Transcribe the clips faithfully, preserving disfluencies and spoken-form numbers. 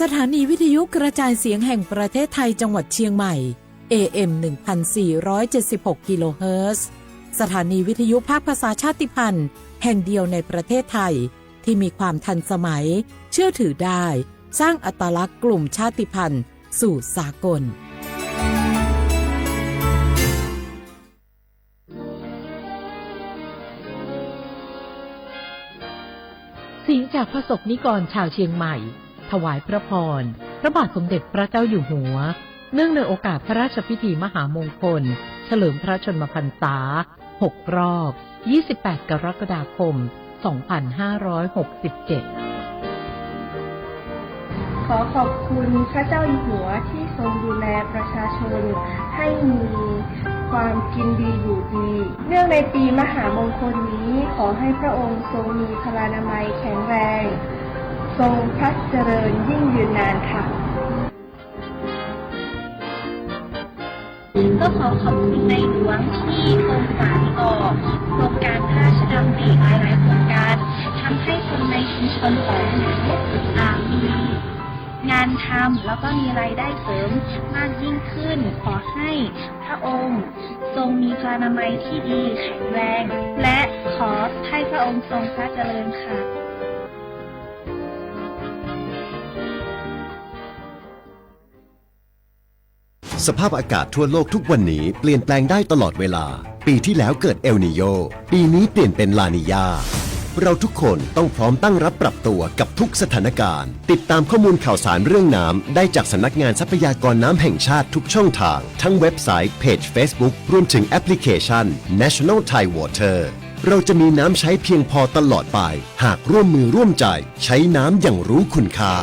สถานีวิทยุกระจายเสียงแห่งประเทศไทยจังหวัดเชียงใหม่ เอเอ็ม หนึ่งพันสี่ร้อยเจ็ดสิบหก กิโลเฮิรตซ์ สถานีวิทยุภาคภาษาชาติพันธุ์แห่งเดียวในประเทศไทย ที่มีความทันสมัย เชื่อถือได้ สร้างอัตลักษณ์กลุ่มชาติพันธุ์สู่สากล เสียงจากพระสงฆ์นิกรชาวเชียงใหม่ ถวายพระพร พระบาทสมเด็จพระเจ้าอยู่หัว เนื่องในโอกาสพระราชพิธีมหามงคล เฉลิมพระชนมพรรษา หก รอบ ยี่สิบแปด กรกฎาคม สองพันห้าร้อยหกสิบเจ็ด ขอขอบคุณพระเจ้าอยู่หัวที่ทรงดูแลประชาชนให้มีความกินดีอยู่ดี เนื่องในปีมหามงคลนี้ ขอให้พระองค์ทรงมีพลานามัยแข็งแรง ทรงพระเจริญยิ่งยืนนานค่ะ ก็ขอขอบคุณในหลวงที่ทรงสานต่อโครงการพระราชดำริหลายๆ โครงการ ทำให้คนในชุมชนของหนู อ่า มีงานทำ แล้วก็มีรายได้เสริมมากยิ่งขึ้น ขอให้พระองค์ทรงมีพลานามัยที่ดีแข็งแรง และขอให้พระองค์ทรงพระเจริญค่ะ สภาพอากาศทั่วโลกทุกวันนี้เปลี่ยนแปลงได้ตลอดเวลา ปีที่แล้วเกิดเอลนีโญ ปีนี้เปลี่ยนเป็นลานีญา เราทุกคนต้องพร้อมตั้งรับปรับตัวกับทุกสถานการณ์ ติดตามข้อมูลข่าวสารเรื่องน้ำได้จากสำนักงานทรัพยากรน้ำแห่งชาติทุกช่องทาง ทั้งเว็บไซต์ เพจ Facebook รวมถึงแอปพลิเคชัน National Thai Water เราจะมีน้ำใช้เพียงพอตลอดไป หากร่วมมือร่วมใจใช้น้ำอย่างรู้คุณค่า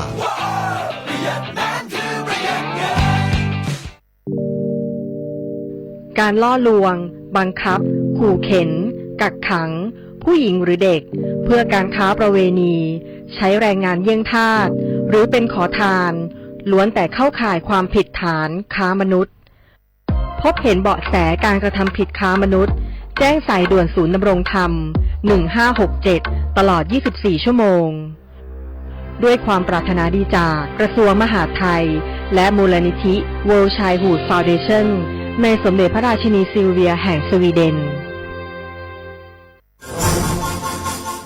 การล่อลวง บังคับ ขู่เข็น กักขัง ผู้หญิงหรือเด็ก เพื่อการค้าประเวณี ใช้แรงงานเยี่ยงทาส หรือเป็นขอทาน ล้วนแต่เข้าข่ายความผิดฐานค้ามนุษย์ พบเห็นเบาะแสการกระทำผิดค้ามนุษย์ แจ้งสายด่วนศูนย์ดำรงธรรม หนึ่งห้าหกเจ็ด ตลอด ยี่สิบสี่ ชั่วโมง ด้วยความปรารถนาดีจากกระทรวงมหาดไทย และมูลนิธิ World Childhood Foundation ในสมเด็จพระราชินีซิลเวียแห่งสวีเดน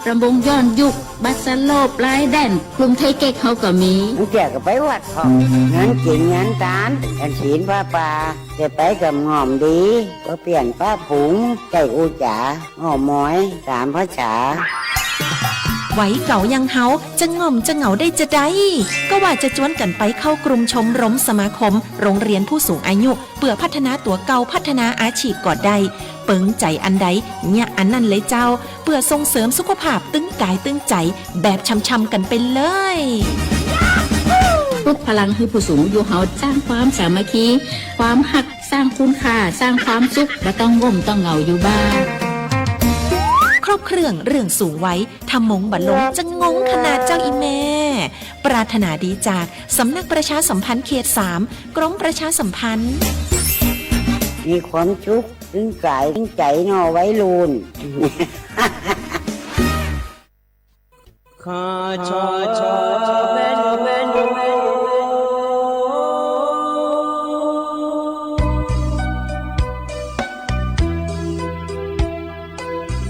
รำวงย้อนยุค บัสโลป ไลแดน กรุงเทพฯ เก๊ก เฮาก็มี Mr. ก็ไปวัด เพราะงานกินงานทาน กันศีลผ้าป่า แต่ไปกับง่อมดี ก็เปลี่ยนป้าผง ใจอู้จ๋า อ้อมอย สามภาษา วัยเก๋าอย่างเฮา จะง่อมจะเหงาได้จะใด ก็ว่าจะจวนกันไปเข้ากลุ่มชมรมสมาคม โรงเรียนผู้สูงอายุ เปื่อพัฒนาตั๋วเก่า พัฒนาอาชีพก็ได้ เปิงใจอันใด เยียะอันนั้นเลยเจ้า เปื่อส่งเสริมสุขภาพตึงกายตึงใจ แบบช่ำๆ กันไปเลย ปลุกพลังให้ผู้สูงอายุเฮา สร้างความสามัคคี ความฮัก สร้างคุณค่า สร้างความสุข บ่ต้องง่มต้องเหงาอยู่บ้าน ครบเครื่องเรื่องสูงวัย ถ้ามงบ่ลง จะงงขนาดเจ้าอีแม่ ปรารถนาดีจากสำนักประชาสัมพันธ์เขตสาม กรมประชาสัมพันธ์ มีความสุข ตึงกายตึงใจเนาะ วัยรุ่น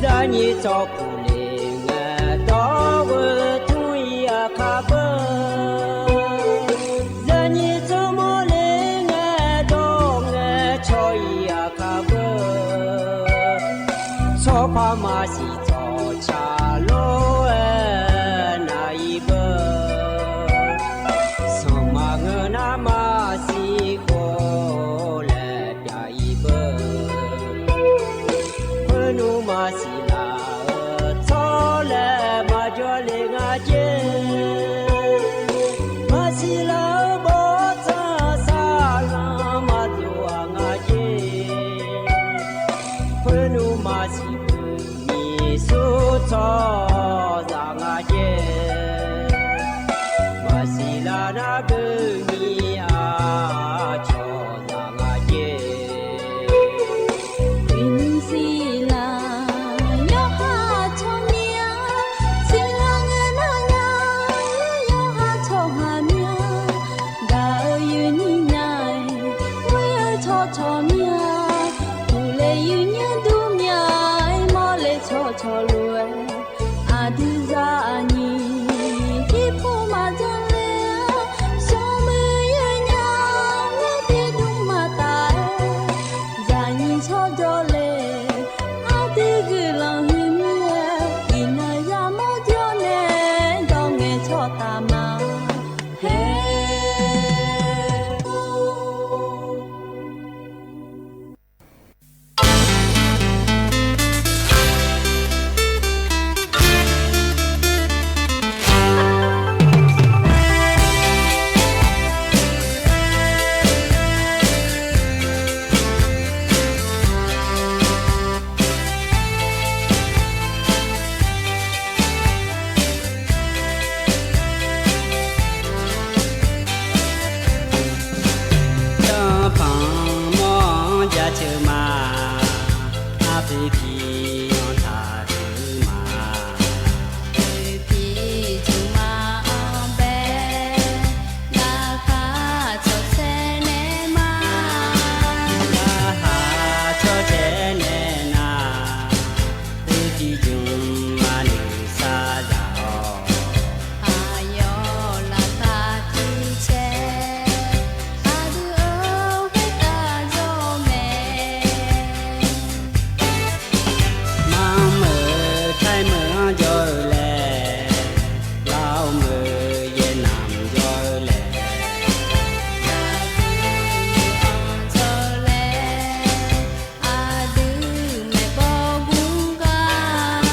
Zaqnyiq tsawrkhof le ngae dawr-eu tmr-ir aqkar beu. Zaqnyiq tsawrmawr le ngae dawr ngae cawr-ir aqkar beu. Tsawrpar maqsiq tsawrca lof-aer nar-ir beu. Sanqpaq ngeur nar maqsiq khof laer pyav-ir beu. Khoernmr maqsiq laf-eu tsawrlaer maqjawr le nga jer. Maqsiq laf-eu bawrtsanq saqlanq maqdov-aq nga jer. Khoernmr maqsiq khoermiq sur tsawrhaqzaq nga jer. Maqsiq laf nar beumiq aqcawq zaq nga jer. Tiqsiq laf yawqha tsawrmyanr siqlar ngae nar nya, yawqha tsawrhaq myanr Yuifnyir durmya-aer mawrle cawqcawq lof-aer, aqdui zaqnyiq irpov maqjan le-a, sawrmuiq yaernya-aer tiqdmr maqtaf-aer, zaqnyiq tsawrjawr le, aqdui guiqlanq huiqmir-aer, iqnan yamawr jawr nae, dawq ngaeqcawq taf ma. Hae. Tanqpanq mawr-anr jaceuq ma. Arpoeq pi-anr taqtsuif ma. Poeq pi tsuif ma-anr bae, laqkhaq cawqcaev nae ma. Laqkhaq cawqcaev nae nar, poeq pi jmq ma noeq sar zaq-awq. Aqyawf laqkhaq tiq cae, aqdui-euq khoertav jawr-eu mae. Mar meuq taer meuq-anr jawr-eu laer, lar meuq yaer namq jawr-eu laer, aqdui maeqbawr gur gar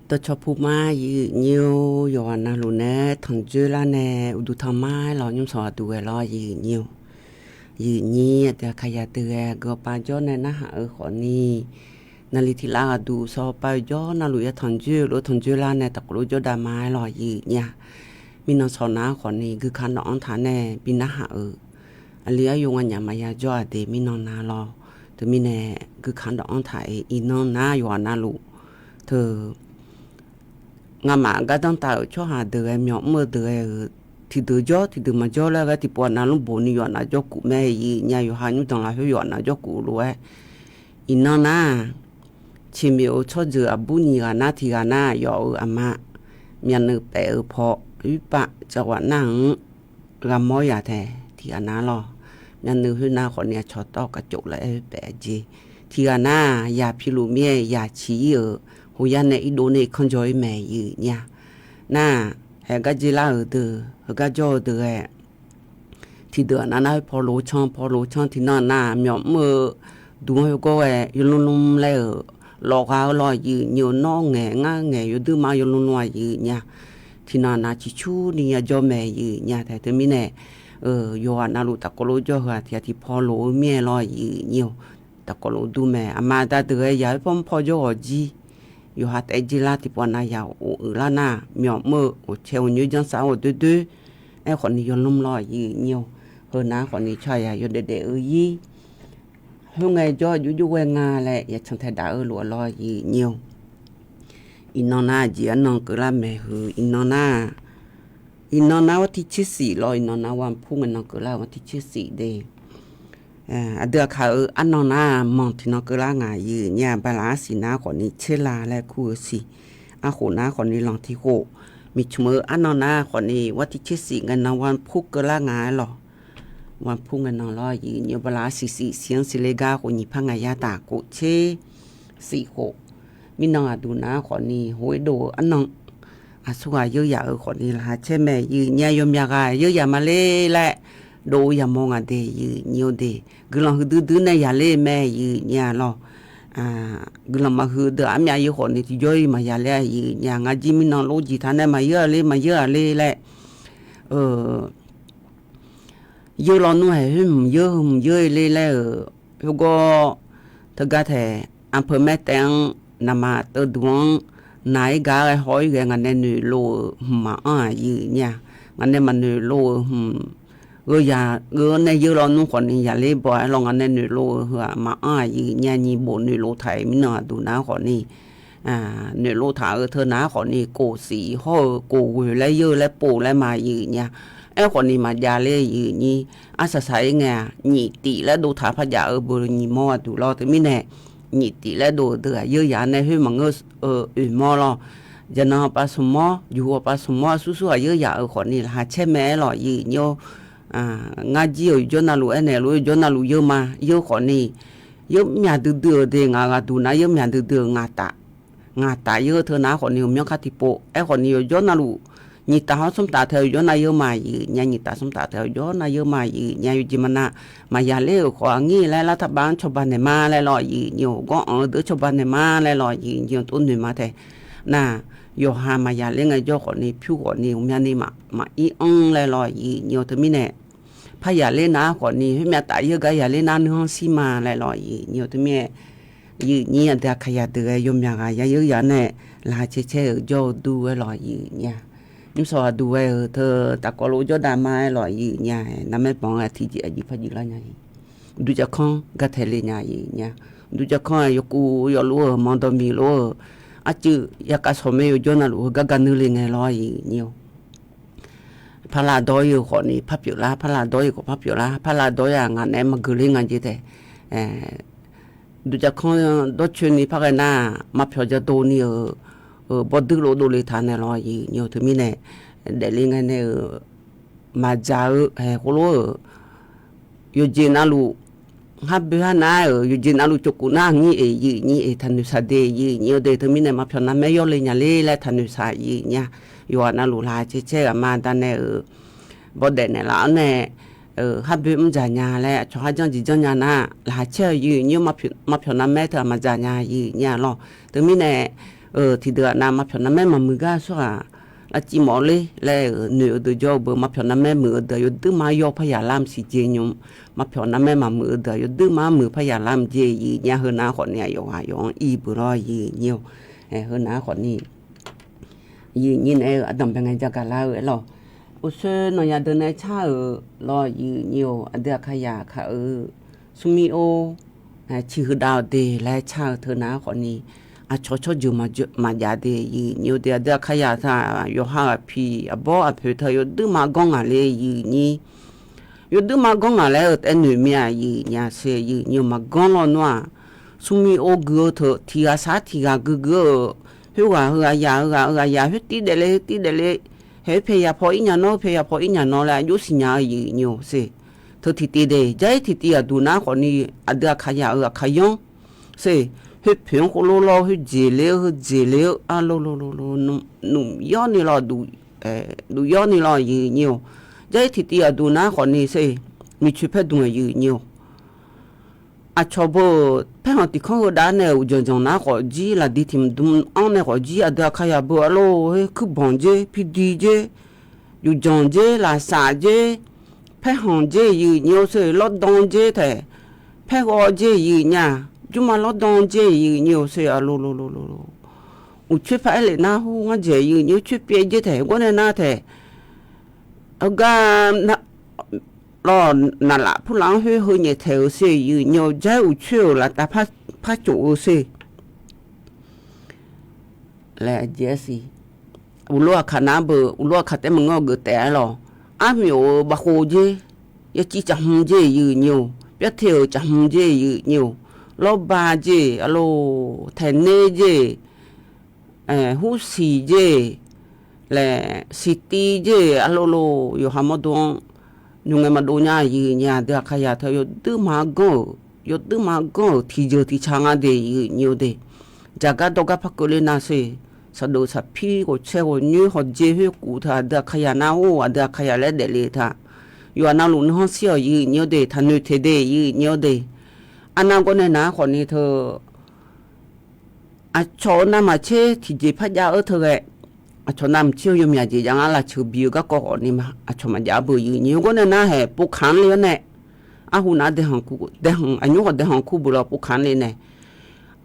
Dawqcawq puma yif nyir-or, yawqghaq navluf nae tanqdzoer lar nae uqduq tanqma-aer lawq, nymrsanq aqduq ghae lawr yif nyir-or. Yif nyir aqdui aqkaqyaq deuq ghae geuq pav jawr nae narhaq-eu khawfni, naqli tiq lav ghaqduq sawq pav-eu jawr navluf ya tanqdzoer-eu lof tanqdzoer lar nae taqkawv lof jawrdav ma-aer lawq yif nyir-a. Mirnan sawq nav-anr khawfni guikaq dawq-anr taq nae bi narhaq-euq, aqli aryov nganyaf maqya jawr-aq de mirnan nav lawr. Teumirnae guikaq dawq-anr taq-iq iqnan nar yawqghaq navluf teu ngamaf gardanr taf-euq tsawrhaq deuq ghae myawq mr-eu deuq ghae-euq tiqdeuq jawr tiqdeuq maqjawr laer ghae tiqpov aqnav lmr bof ni yawqghaq nav jawrkuf mae yif nyir-a. Yawqha nymrdanq lafkhoer yawqghaq nav jawrkuf lof-aer, iqnan nar-aq, ciqmiq-eu tsawrjeuq aqbur nyiq ghaq nar tiq ghaq nar yawf-euq aqma myavnuiv paef-eu paw, oerpav tsawrghaq nar-anr ghaq mawr yaq tae tiq ghaq nar lawq. Myavnuiv khoer nar khawfni aqcawq tawr kaqcof laer-aer paef-a jeq. Tiq ghaq nar-aq, yaq piluf mir-aer yaq ciq-ir-euq hoyar nae irdov nae irkanr jaw-ir mae yif nyir-a. Nar-aq, haeq gar dzer lar-euq deuq heugar jawr-eu deuq ghae tiqdeuq aqnav nar khoer paw loq canr paw loq canr tiqnan nar-aq myawq mr-eu duq-anr yawgawr ghae yawlmr lmr laer-euq lawqgha-eu lawr yif nyir-or. Nawr ngaeq ngar ngaeq yawduir ma yawlmr lmr-aq yif nyir-a. Tiqnan aqnav ciqcurni yajawr mae yif nyir-a tae teumirnae yawqghaq navluf taqkawv lof jawr heu-aq tiq ghaq tiq paw loq-eu mir-aer lawr yif nyir-or. Taqkawv lof dur mae. Aqma aqda deuq ghae yaq khoer paw mr paw jawr ghawq jir yawqha taef jir lar tiqpov aqnav yaq of uiq lar nar-aq myawq mr-eu ghawqcae ghawqnyoer janrsav-awr ghawqdoer doer-aer khawfni yawlmr lawr yif nyir-or. Heunav-anr khawfni tsawrhaq yaq yawdaef daef-eu ir khoerngae jawr aqjox jov ghae nga laer yaqcan tae daf-eu lof-aer lawr yif nyir-or. Iqnan nar aqjeq arnan keuvlar maeqhu iqnan nar, iqnan nar วันที่สิบสี่ lawr, iqnan nar วันพุธ ngae nan keuvlar วันที่สิบสี่ de. Aqdui aqkaq-euq arnan nar manq tiqnan keuvlar ngaq yif nyir-a. Bala arsiq nar khawfni tserla laer kur-eu siq. Arkhof nar khawfni lanq tiq khof. Miqcmq-eu arnan nar khawfni วันที่สิบสี่ ngae nan วันพุธ keuvlar nga-aer lawq. วันพุธ ngae nan lawr yif nyir-or. Bala arsiq siq siq-anr siqle gar khof nyiq par ngaq yar taf khof tser siq khof. Mirnan aqduq nar khawfni hawr-ir dov-eu arnan aqsurghaq yeur yaq-eu khawfni laqkhaq caer mae yif nyir-a. Yawmyaq ghaq yeur yaq ma ler laer dov-eu yamawr ngaq de yif nyir-or de. Guiqlanq huiqdui dui nae yaq ler mae yif nyir-a lawr. Guiqlanq maqhuiq deuq armyav yeur khawfni tiqjawr-ir maqya ler-a yif nyir-a. Ngar jir mirnan lor jeq taq nae maqyeur-a ler maqyeur-a ler laer yeur lawnmr haeq khoer hmq yeur hmq yeur-ir ler laer-euq khoergawr teugar taeq aqpeuq maer taef-anr naqma teuduq-anr naq-ir gar ghae haw-ir ghae ngaq nae noeqlov-euq hmq maqanr-aq yif nyir-a. Ngaq nae maqnoeq lov-euq hmq gheu yaq gheu-anr nae yeur lawnmr khawfni yaq ler baw-aer lawr ngaq nae noeqlov-euq heu-aq maqanr-aq yif nyir-a. Nyiq bof noeqlov taq-iq mirnan aqduq nar khawfni noeqlov taq-euq teu nar khawfni kof siq hawr-eu kof ghoeq laer yeur-eu laer pov laer ma yif nyir-a. Aerkhawfni maqjav ler yif nyir. Arsaq saq-ir ngae-aq nyiq tif laer dov taq par jav-eu beu nyiq mawr aqduq lawr. Teumirnae nyiq tif laer dov-eu deuq-aq yeur yaq nae khoer maqngeur-eu oeq mawr lawr. Jaqnan pav smq mawr, juqhu pav smq mawr, aqsur surghaq yeur yaq-euq khawfni laqkhaq caer mae-aer lawq yif nyir-or. Ngar jir-euq yawjawr navluf aernaeq lof-aer yawjawr navluf yeur ma yeur khawfni yeur myaq duidui-euq de. Ngaq ghaq duq nar yeur myaq duidui-euq ngaq taf ngaq taf yeur teu nar khawfni ghawqmyanr kar tiqpov. Aerkhawfni yawjawr navluf nyiq taf hawr smr taf tae yawjawr nav yeur ma yif nyir-a. Nyiq taf smr taf tae yawjawr nav yeur ma yif nyir-a. Yawqjeq maqnav maqya ler-euq khawf aqnyir laer lartaqbav-anr cawba naeq ma laer lawq yif nyir-or. Gawr anq-eu deuq cawba naeq ma laer lawq yif nyir-or. Tov noeq ma tae nar yawqha maqya ler ngaejawr khawfni pyur khawfni ghawqmyani maqir anr laer lawq yif nyir-or. Teumirnae parya ler nar khawfni khoermyav taf yeur gar ya ler nar nuikhanr shir ma laer lawq yif nyir-or. Teumirnae yif nyir aqdui aqkaqyaq deuq-aer yawmyaq ghaq ya yeur yaq nae laqkhaq caer caer-euq jawr-eu dur-aer lawq yif nyir-a. Nymrshawq aqduq ghae-euq teu tafkawv lof jawrdav ma-aer lawq yif nyir-a. Navmaer banq-aer tiqjeq aqjeq par jeq lar nya-i. Duqjav kanr gar taeq le nya yif nyir-a. Duqjav kanr-aer yawkuv yawluf-euq manqdawq miq lof-euq arcuiv yakav shawq mae yawjawr navluf heugar gar nuir le ngae lawr yif nyir-or. Parlar dawr-ir-eu khawfni par pyeuflar, parlar dawr-ir khawf par pyeuflar, parlar dawr-ir-aq ngaq naeq-aer maqgeuq ler nga jeq taef. Duqjav kanr dawrcoeni par ghae nar-aq maqpyawq jadov ni-euq bawduir lof dovle taq naeq lawq yif nyir-or. Teumirnae daefle ngae nae-euq maqdzaq-eu haeq khoerlof-euq yawqjeq navluf, khar boe khar nar-euq yawqjeq navluf cawqkuf nar aqnyir eq yif nyir eq taqnoeq shaq de yif nyir-or de. Teumirnae maqpyawq navmaer yawle nya ler laer taqnoeq shaq yif nyir-a. Yawqghaq navluf laqkhaq caer caer ghaq ma da nae-euq bawdaef naeqlaf-awr nae khar boe mr dzaq nya laer aqcawq khar janr jeq janr nya nar laqkhaq caer-eu yif nyir-or. Maqpyawq navmaer teu-aq maqdzaq nya yif nyir-a lawq. Teumirnae Tiqdeuq-aq nav maqpyawq navmaer maqmuiq gar tsawrhaq lavciv mawf ler laer-euq noeq-eu deuq jawr-eu beu maqpyawq navmaer muiq-eu deuq-aq yawduir ma yawr parya lar maqsiq jeq nymq, maqpyawq navmaer maqmuiq-eu deuq-aq yawduir ma muiq parya lar maqjeq yiq nya. Heu nav khawfni aqyawf ghaq yawf-anr ir beu lawr yiq nyir-or. Heu nav khawfni yiq nyir naeq-aer-eu ardanq bae ngae jagaq lar-eu aerlawq. Uqsoer nanqya deuq nae car-euq lawr yiq nyir-or. Aqdui Aqkaqyaq kaq-eu smrmir or ciq huiqdav-eu de laer car-eu teu nav-aer khawfni, aqcawq tsawrjeuq maqjav de yiq nyir-or de. Aqdui Aqkaqyaq teu-aq yawqha ghaq piq aqbawr aqpoeq teu yawduir ma ganr ngaq le yiq nyir. Yawduir ma ganr ngaq laer-eu taef noeq mir-aq yiq nya se yiq nyir-or. Maqganr lawnmr-aq, smrmir or gui-eu teu tiq ghaq sar tiq ghaq guigui-eu, khoerghaq heughaq yaq heughaq heughaq yaq khoer tir daefle tir daefle, haeq-aer paeya paw ir nya nawr paeya paw ir nya nawr laer aqjox siqnya-eu yiq nyir-or se. Teu tiqtiv de jar-ir tiqtiv aqduq nar khawfni, aqdui Aqkaqyaq-euq Aqkaqyanr se, khoerpoeq-anr khoerlof lawr khoerjeq ler-eu heujeq ler-eu arlolo, nmq yawrni lawr, duf yawrni lawr yiq nyir-or. Jar-ir tiqtiv aqduq nar khawfni se, miqcoeq paer dmq-aq yiq nyir-or. Aqcawq beu-euq paerkhanq tiq kanr heudav nae-euq uqdzanq dzanq nar khawf jir, laqdi tiq mq dm-anr nae khawf jir, aqdui Aqkaqyaq beu arlor-e, kuirbanq jer, pirdi jer, yufdzanq jer, lafsaf jer, paerkhanq jer yiq nyir-or se, lawrdan jer taeq, paerghawv jer yiq nya, jmrma lawrdan jer yiq nyir-or se, arlolo, uqcoer paq-aer lef nar hur ngar dzaeq yiq nyir-or, coer pyaev jer taeq, gawr nae nar taeq, heugar lawr, naqlaf purlaf-anr khoer heu nyaef taeq-euq se yiq nyir-or. Jar-ir uqcoer-euq laftav par cof-eu se laer jeq-aer siq. Uqlof aqkaq nar beu, uqlof aqkaq taef maqngeur-eu geuf taef-aer lawq. Armyof-euq bavkhov jer, yaciv caqhm jer yiq nyir-or, pyar te-euq caqhm jer yiq nyir-or, lawrba jer, arlor, taeqner jer, hursiq jer, laer siqtiv jer, arlolo, yawqha mawrdo-anr nymr ngae maqdov nya yiq nyir-or. Aqdui Aqkaqyaq teu yawduir ma ganr-euq, yawduir ma ganr-euq tiqjeuq tiqca nga de yiq nyir-or de. Jaqgar dawrgar par keuvle nar se, saqdeuf saqpir ghawqcae ghawqnyoer hawqjeq khoerkuf teu aqdui Aqkaqyaq nar-or, aqdui Aqkaqyaq laer daefle-eu ta, yawqha navluf nuikhanr shir-awq yiq nyir-or de, taqnoeq teq de yiq nyir-or de. Arnav gawr nae nar khawfni teu aqcawq-euq navmaqtser tiqjeq par jav-eu teu ghae, aqcawq navmaqtser-eu yawmyaq jeq jav ngar lavceuq bi-eu garkawv khawfni ma, aqcawq maqjav beu yiq nyir-or. Gawr nae nar haeq povkaq-anr le-awr nae, arhu nav-aer daeqhanq, daeqhanq aqnymr khawf daeqhanq kur beu lawr povkaq-anr le nae,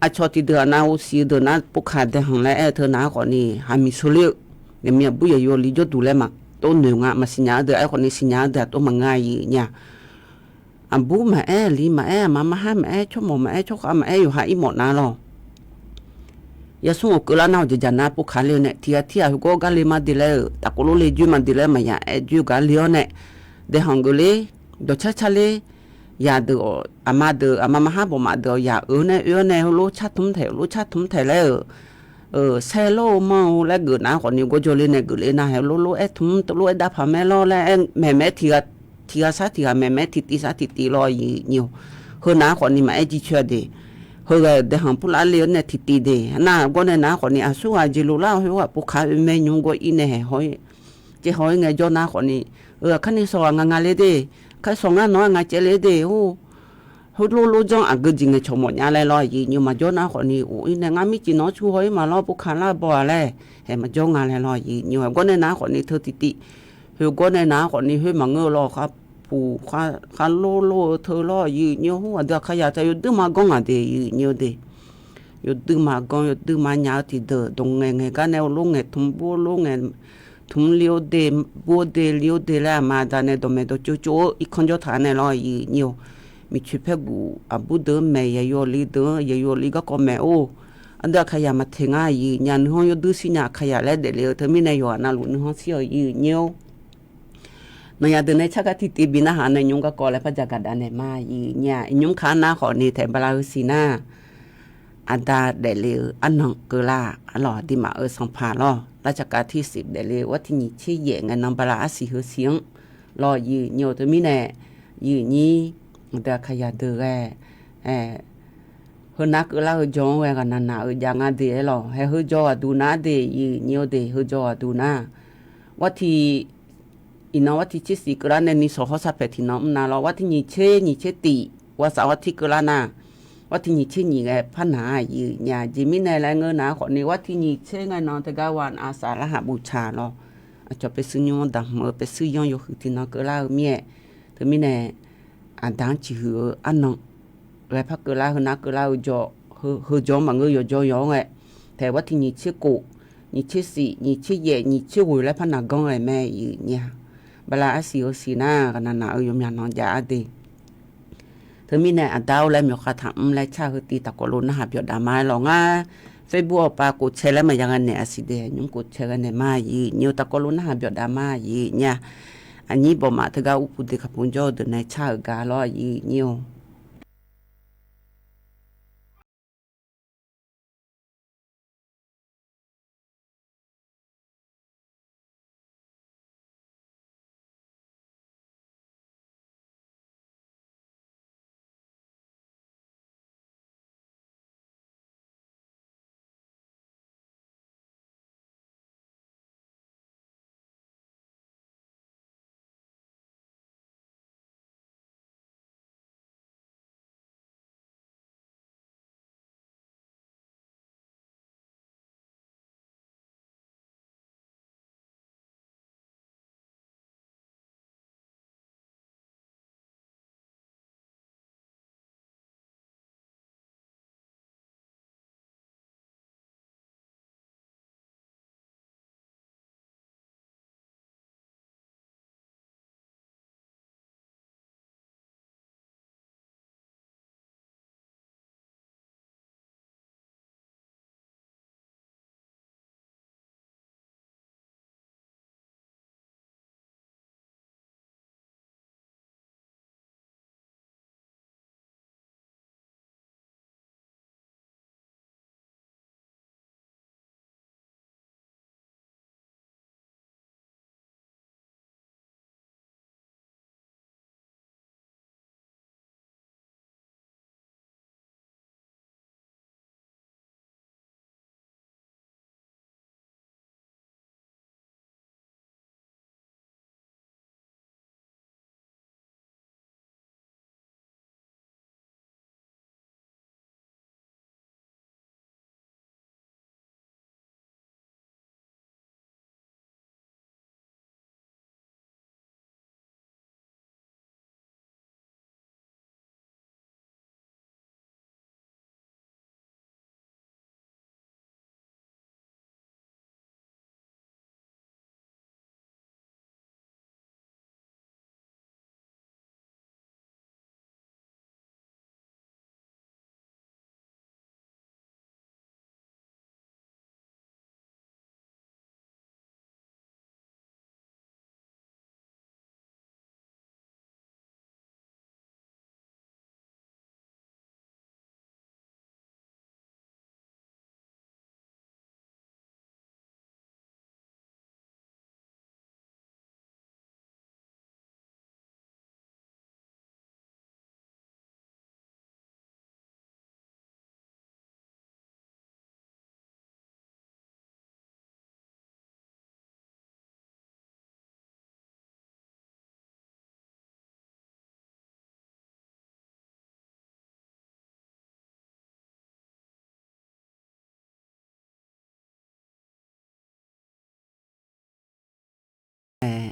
aqcawq tiqdeuq aqnav-or siq-eu deuq nar povkaq daeqhanq laer aer-eu teu nav-aer khawfni haq miq sheu ler-eu, yaqmiq aqbur yaqyawf li jawrduq laer maqtov noeq nga, maqsiqnya-eu deuq aer khawfni siqnya-eu deuq aqtov maqnga yiq nya. Aqbur maqaer, aqli maqaer, aqma marhar maqaer, tsawrmawq maqaer, tsawrkhav maqaer, yawqha irmawf nar lawr. Yarsmr ghawqkeuv lar nar-awq jaqjaq nar povkaq le-eu nae, tiq ghaq tir ghaq khoergawr gar le ma de laer-euq, taf kov lor le joer ma de laer maqya aer joer gar le-awr nae, daeqhanq geuf ler, dawqcar car ler, yaqdeuq-awq, aqma deuq, aqma marhar bawqmaf deuq-awq, yaq-euq nae oe-awr nae heulof car tmr taeq, heulof car tmr taeq laer-euq, saer lor-eu manr-eu laer geuf nar khawfni gawrjawr ler nae geuf ler nar haeq lor lor aer tmr, tov lor aer dav paq mae lawr laer aer maeqmaeq-aer tiq ghaq sar tiq ghaq maeqmaeq-aer tiqtiv sar tiqtiv lawr yiq nyir-or. Heu nav-aer khawfni maqaer jircoer-a de. Heu ghae-euq daeqhanq purlav le-awr nae tiqtiv de. Nar gawr nae nav-aer khawfni aqsurghaq jeq lof lar-awr khoerghaq povkaq oe mae nymr gawr ir nae haeq haw-ir, caev haw-ir ngae jawr nar khawfni, eu, aqkar ni sawq ghaq nga nga le de. Aqkar sawq ngar nawq-anr nga caev le de. Or, heulof lof janr aqgeu jeq ngaeqcawq mawf nya laer lawr yiq nyir-or. Maqjawr nar khawfni of-ir nae ngar mircif nawq-anr cu haw-ir ma lawr povkaq lar baw-aq laer, haeq maqjawr nga laer lawr yiq nyir-or. Gawr nae nav-aer khawfni teu tiqtiv, heu gawr nae nav-aer khawfni khoer maqngeur-eu lawr, khar puq khar lor lor-eu teu lawr yiq nyir-or. Aqdui Aqkaqyaq teu yawduir ma ganr ngaq de yiq nyir-or de. Yawduir ma ganr, yawduir ma nya-eu tiqdeuq dawq ngaeq ngaeq gar nae-eu lor ngaeq tmq bur-eu lor ngaeq tmq li-or de, bur-or de li-or de laer aqma aqda nae dawqmaeq dawqtsov tsov-eu irkanr jawr taq nae lawr yiq nyir-or. Miqcoeq paerguq aqbur deuq-anr maeq, yaqyawf li deuq-anr, yaqyawf li garkawv maeq-or. Aqdui Aqkaqyaq maqteq ngar yiq nya, nuikhanr yawduir shir nya Aqkaqyaq laer daefle-eu teu mirnae yawqghaq navluf nuikhanr shir-awq yiq nyir-or. Nawq yaq deuq nae tsar gar tiqtiv bi narhaq nae nymr garkawv laer par jagaq dav naeq ma yiq nyir-a. Iqnymr kaq-anr nar khawfni taeq bala heu siq nar, aqda daefle-eu arnan keuvlar-aq lawr, aqduimaf-euq sanqpaq lawr, lavcaqkav tirsiq daefle-eu war tiq nyiq tser yaef ngae nan bala arsiq heu siq-anr lawr yiq nyir-or. Teumirnae yiq nyir, aqdui Aqkaqyaq deuq ghae, heunar keuvlar heu jawr-anr ghae ghaqnaq naq-eu jav nga de-aer lawr. Haeq heu jawr ghaqduq nar de yiq nyir-or de, heu jawr ghaqduq nar, war tiq iqnan war tiq tser siq keuvlar nae ni sawq hawr sar paeq tiqnan mr na lawr, war tiq nyiq tser nyiq tser tiq war saf war tir keuvlar nar, Warti nyiq tser nyiq ghae par naq-a aqyuif aqnyir-a. Aqjeq mirnae laer ngeur nar khawfni warti nyiq tser ngae nan teugar wa aqsaf larhaq boftaq lawr. Aqcawq paershuir nymr-anr daqhmq-eu paershuir yanr yawhuiq tiqnan keuvlar-eu mir-aer, teumirnae aqda-anr ciqhuiq-eu arnan ghae par keuvlar, heunar keuvlar-eu jawr, heu jawr-anr maqngeur yawqjawr yawq-anr ghae, taef warti nyiq tser kof, nyiq tser shif, nyiq tser yaef, nyiq tser ghoeq laer par naq ganr ghae mae aqyuif aqnyir-a. Bala arsiq-eu siq nar ghaqnaq naq-eu yawmyaq nan jav-ar de. Teumirnae aqda-or laer myawqkhav taq mr laer tsar heu tiv taqkawv lof narhaq byawq dav ma-aer lawq ngar. Facebook awqpav kof cae laer maqya ghae naeq aqsiq de nymr kof cae ghae naeq ma aqyuif aqnyir-eu taqkawv lof narhaq byawq dav ma aqyuif aqnyir-a. Aqnyir bawqmaf teugar urpu de kaqpov jawr-eu deuq nae tsar-euq gar lawr aqyuif aqnyir-or.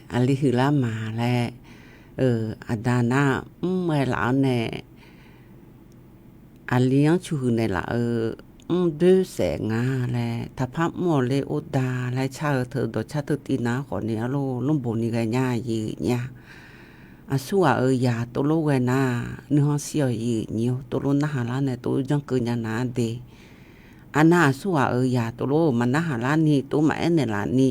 Aqli huiqlar ma laer, aqda nar mr ghae laf-awr nae, aqli-anr cu huiq naeqlaf-eu mr doer saef nga laer, taqpar mr-awq le or da laer car-eu teu dawqcar teu tiv nav-anr khawfni arlor lmrboq ni ghae nya aqyuif aqnyir-a. Aqsurghaq-euq zaq tovlof ghae nar, nuikhanr shir-awq aqyuif aqnyir-or, tovlof narhaq lar nae tovlof janrkeuv nya nav-ar de. Arnar aqsurghaq-euq zaq tovlof-euq maqnarhaq larni, tovlof maqaer naeqlaf ni,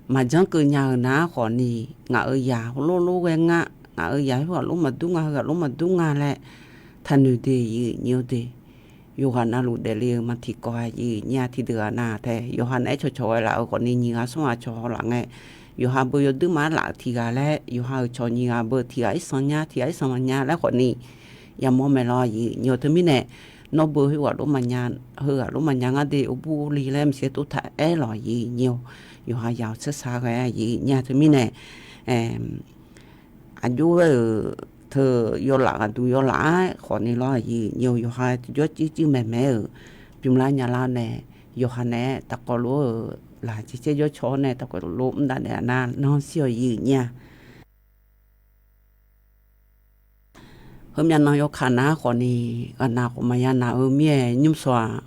maqjanr keuv nya-euq nar khawfni, ngaq-euq zaq heulof lof ghae nga, ngaq-euq zaq khoerghaq lof maqdur nga, heughaq lof maqdur nga laer taqnoeq de aqyuif aqnyir-or de. Yawqghaq navluf daefle-eu maqtiqkawv aqyuif aqnyir-a. Tiqdeuq ghaq nav tae yawqha naeq-aer cawqcawq ghae laf-euq khawfni nyiq ghaq smr ghaq cawq haw laf ngae, yawqha beu yawduir maqaer laf-euq tiq ghaq laer yawqha-euq cawq nyiq ghaq beu tiq ghaq irsanq nya tiq ghaq irsanq maqnya laer khawfni yamawr mae lawr aqyuif aqnyir-or. Teumirnae nawr beu khoerghaq lof maqnya, heughaq lof maqnya ngar de, or bur or li laer maqsiq tov taq aer lawq aqyuif aqnyir-or. Yawqha yaq-awr tsaersa ghae aqyuif aqnyir-a. Teumirnae aqjox ghae-euq teu yawlaf ghaqduq yawlaf-aer khawfni lawr, aqyuif nyi-eu yawqha tiqjawr cuir cuir maeqmaeq-euq bymlar nyalar nae, yawqha naeq-aer taqkawv lof-euq laqjeq caer jawr cawr-awr nae taqkawv lof mr dav naeq-a nar nanr shir-awq, aqyuif nyi-a. Heumyav nan yawkaq nar khawfni, ghaqnaq khawf maqya naq-eu mir-aer nymrshawq-aq,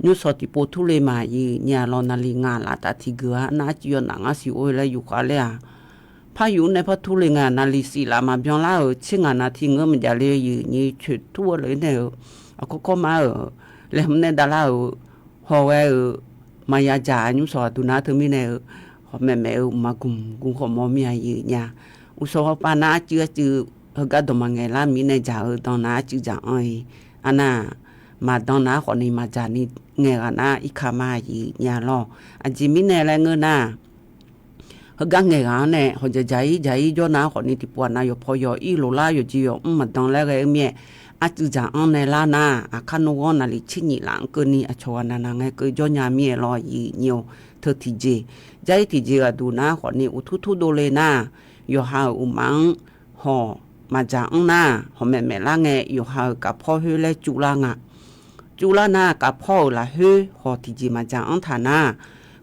nymrshawq tiqpov turle ma, aqyuif nyi-a lawr. Naqli ngaq laf taf tiqgeuf-a nar arcuiv yawnaf ngar siq or laer yufkhav ler-aq, par yuf nae par turle ngae, naqli siq laf maqbyan lar-euq tser ngaq nav tiq ngeur maqjav le, aqyuif nyi coeq tur-eu le nae-euq, aqkawr kawr mar-euq laeqhmq nae davlar-euq hawghae-euq maqya dzaq nymrshawq aqduq nar teumirnae-eu, hawq maeqmaeq-eu uqma gmq gmq khawf mawr mir-a, aqyuif nyi-a. Uqshawq hawpav nar arcuiv arcuiv heugar dawq maqngaeq lar mirnae dzaq-eu dan nar arcuiv dzaq anr-ir. Arnar-aq, maqdan nar khawfni maqdzaq ni ngaeq ghaq nar irka ma, aqyuif nyi-a lawr. Aqjeq mirnae laer ngeur nar, heugar ngaeq ghaq-anr nae hawq dzaq dzaq-ir dzaq-ir jawr nar khawfni tiqpov aqnav yawqpaw yawq-ir loqlar yawqjeq yawq mr maqdan laer ghae-eu mir-aer, arcuiv dzaq anr nae lar nar, aqkar nor ghanr naqli tser nyif laf-anr keuvni aqcawq ghaq naq naq ngae keuv jawr nya mir-aer lawr, aqyuif nyi-or. Teu tiqjeq, jar-ir tiqjeq ghaqduq nar khawfni uqtur tur dovle nar, yawqha-euq uqma-anr hawq maqdzaq anr nar, hawq maeqmaeq lar ngae yawqha-euq kavpawr khoer laer cuvlar nga. Cuvlar nar kavpawr-euq lafkhoer hawq tiqjeq maqdzaq anr taq nar,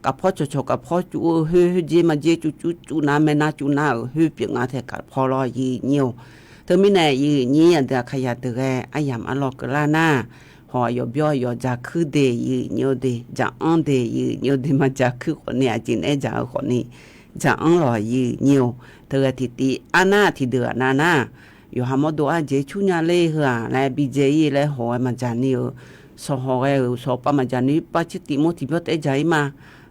kavpawr cawqcawq kavpawr cuv-eu khoer khoerdzer maqdzer cuv cuv cuv nar maernar cuv nar-euq khoer pyeuf nga tae kavpawr lawr, aqyuif nyi-or. Teumirnae aqyuif nyi aqdui aqkaqyaq deuq ghae aryamq arlawr keuvlar nar, hawq aqyawf byawr aqyawf dzaq kuir de, aqyuif nyi-eu de, dzaq anr de, aqyuif nyi-eu de, maqdzaq kuir khawfni aqjeq naeq-aer dzaq-eu khawfni dzaq anr lawq, aqyuif nyi-or. Teughae tiqtiv arnar tiqdeuq ghaq nav nar, yawqha mawrdo ardzaeq cur nya ler heu-aq laer bi dzae-ir laer hawq-aer maqdzaq ni-euq, shawq hawq ghae-euq shawq pav maqdzaq ni-ir pav tser tiv mawr tiqbyawr taef-aer dzaq-ir ma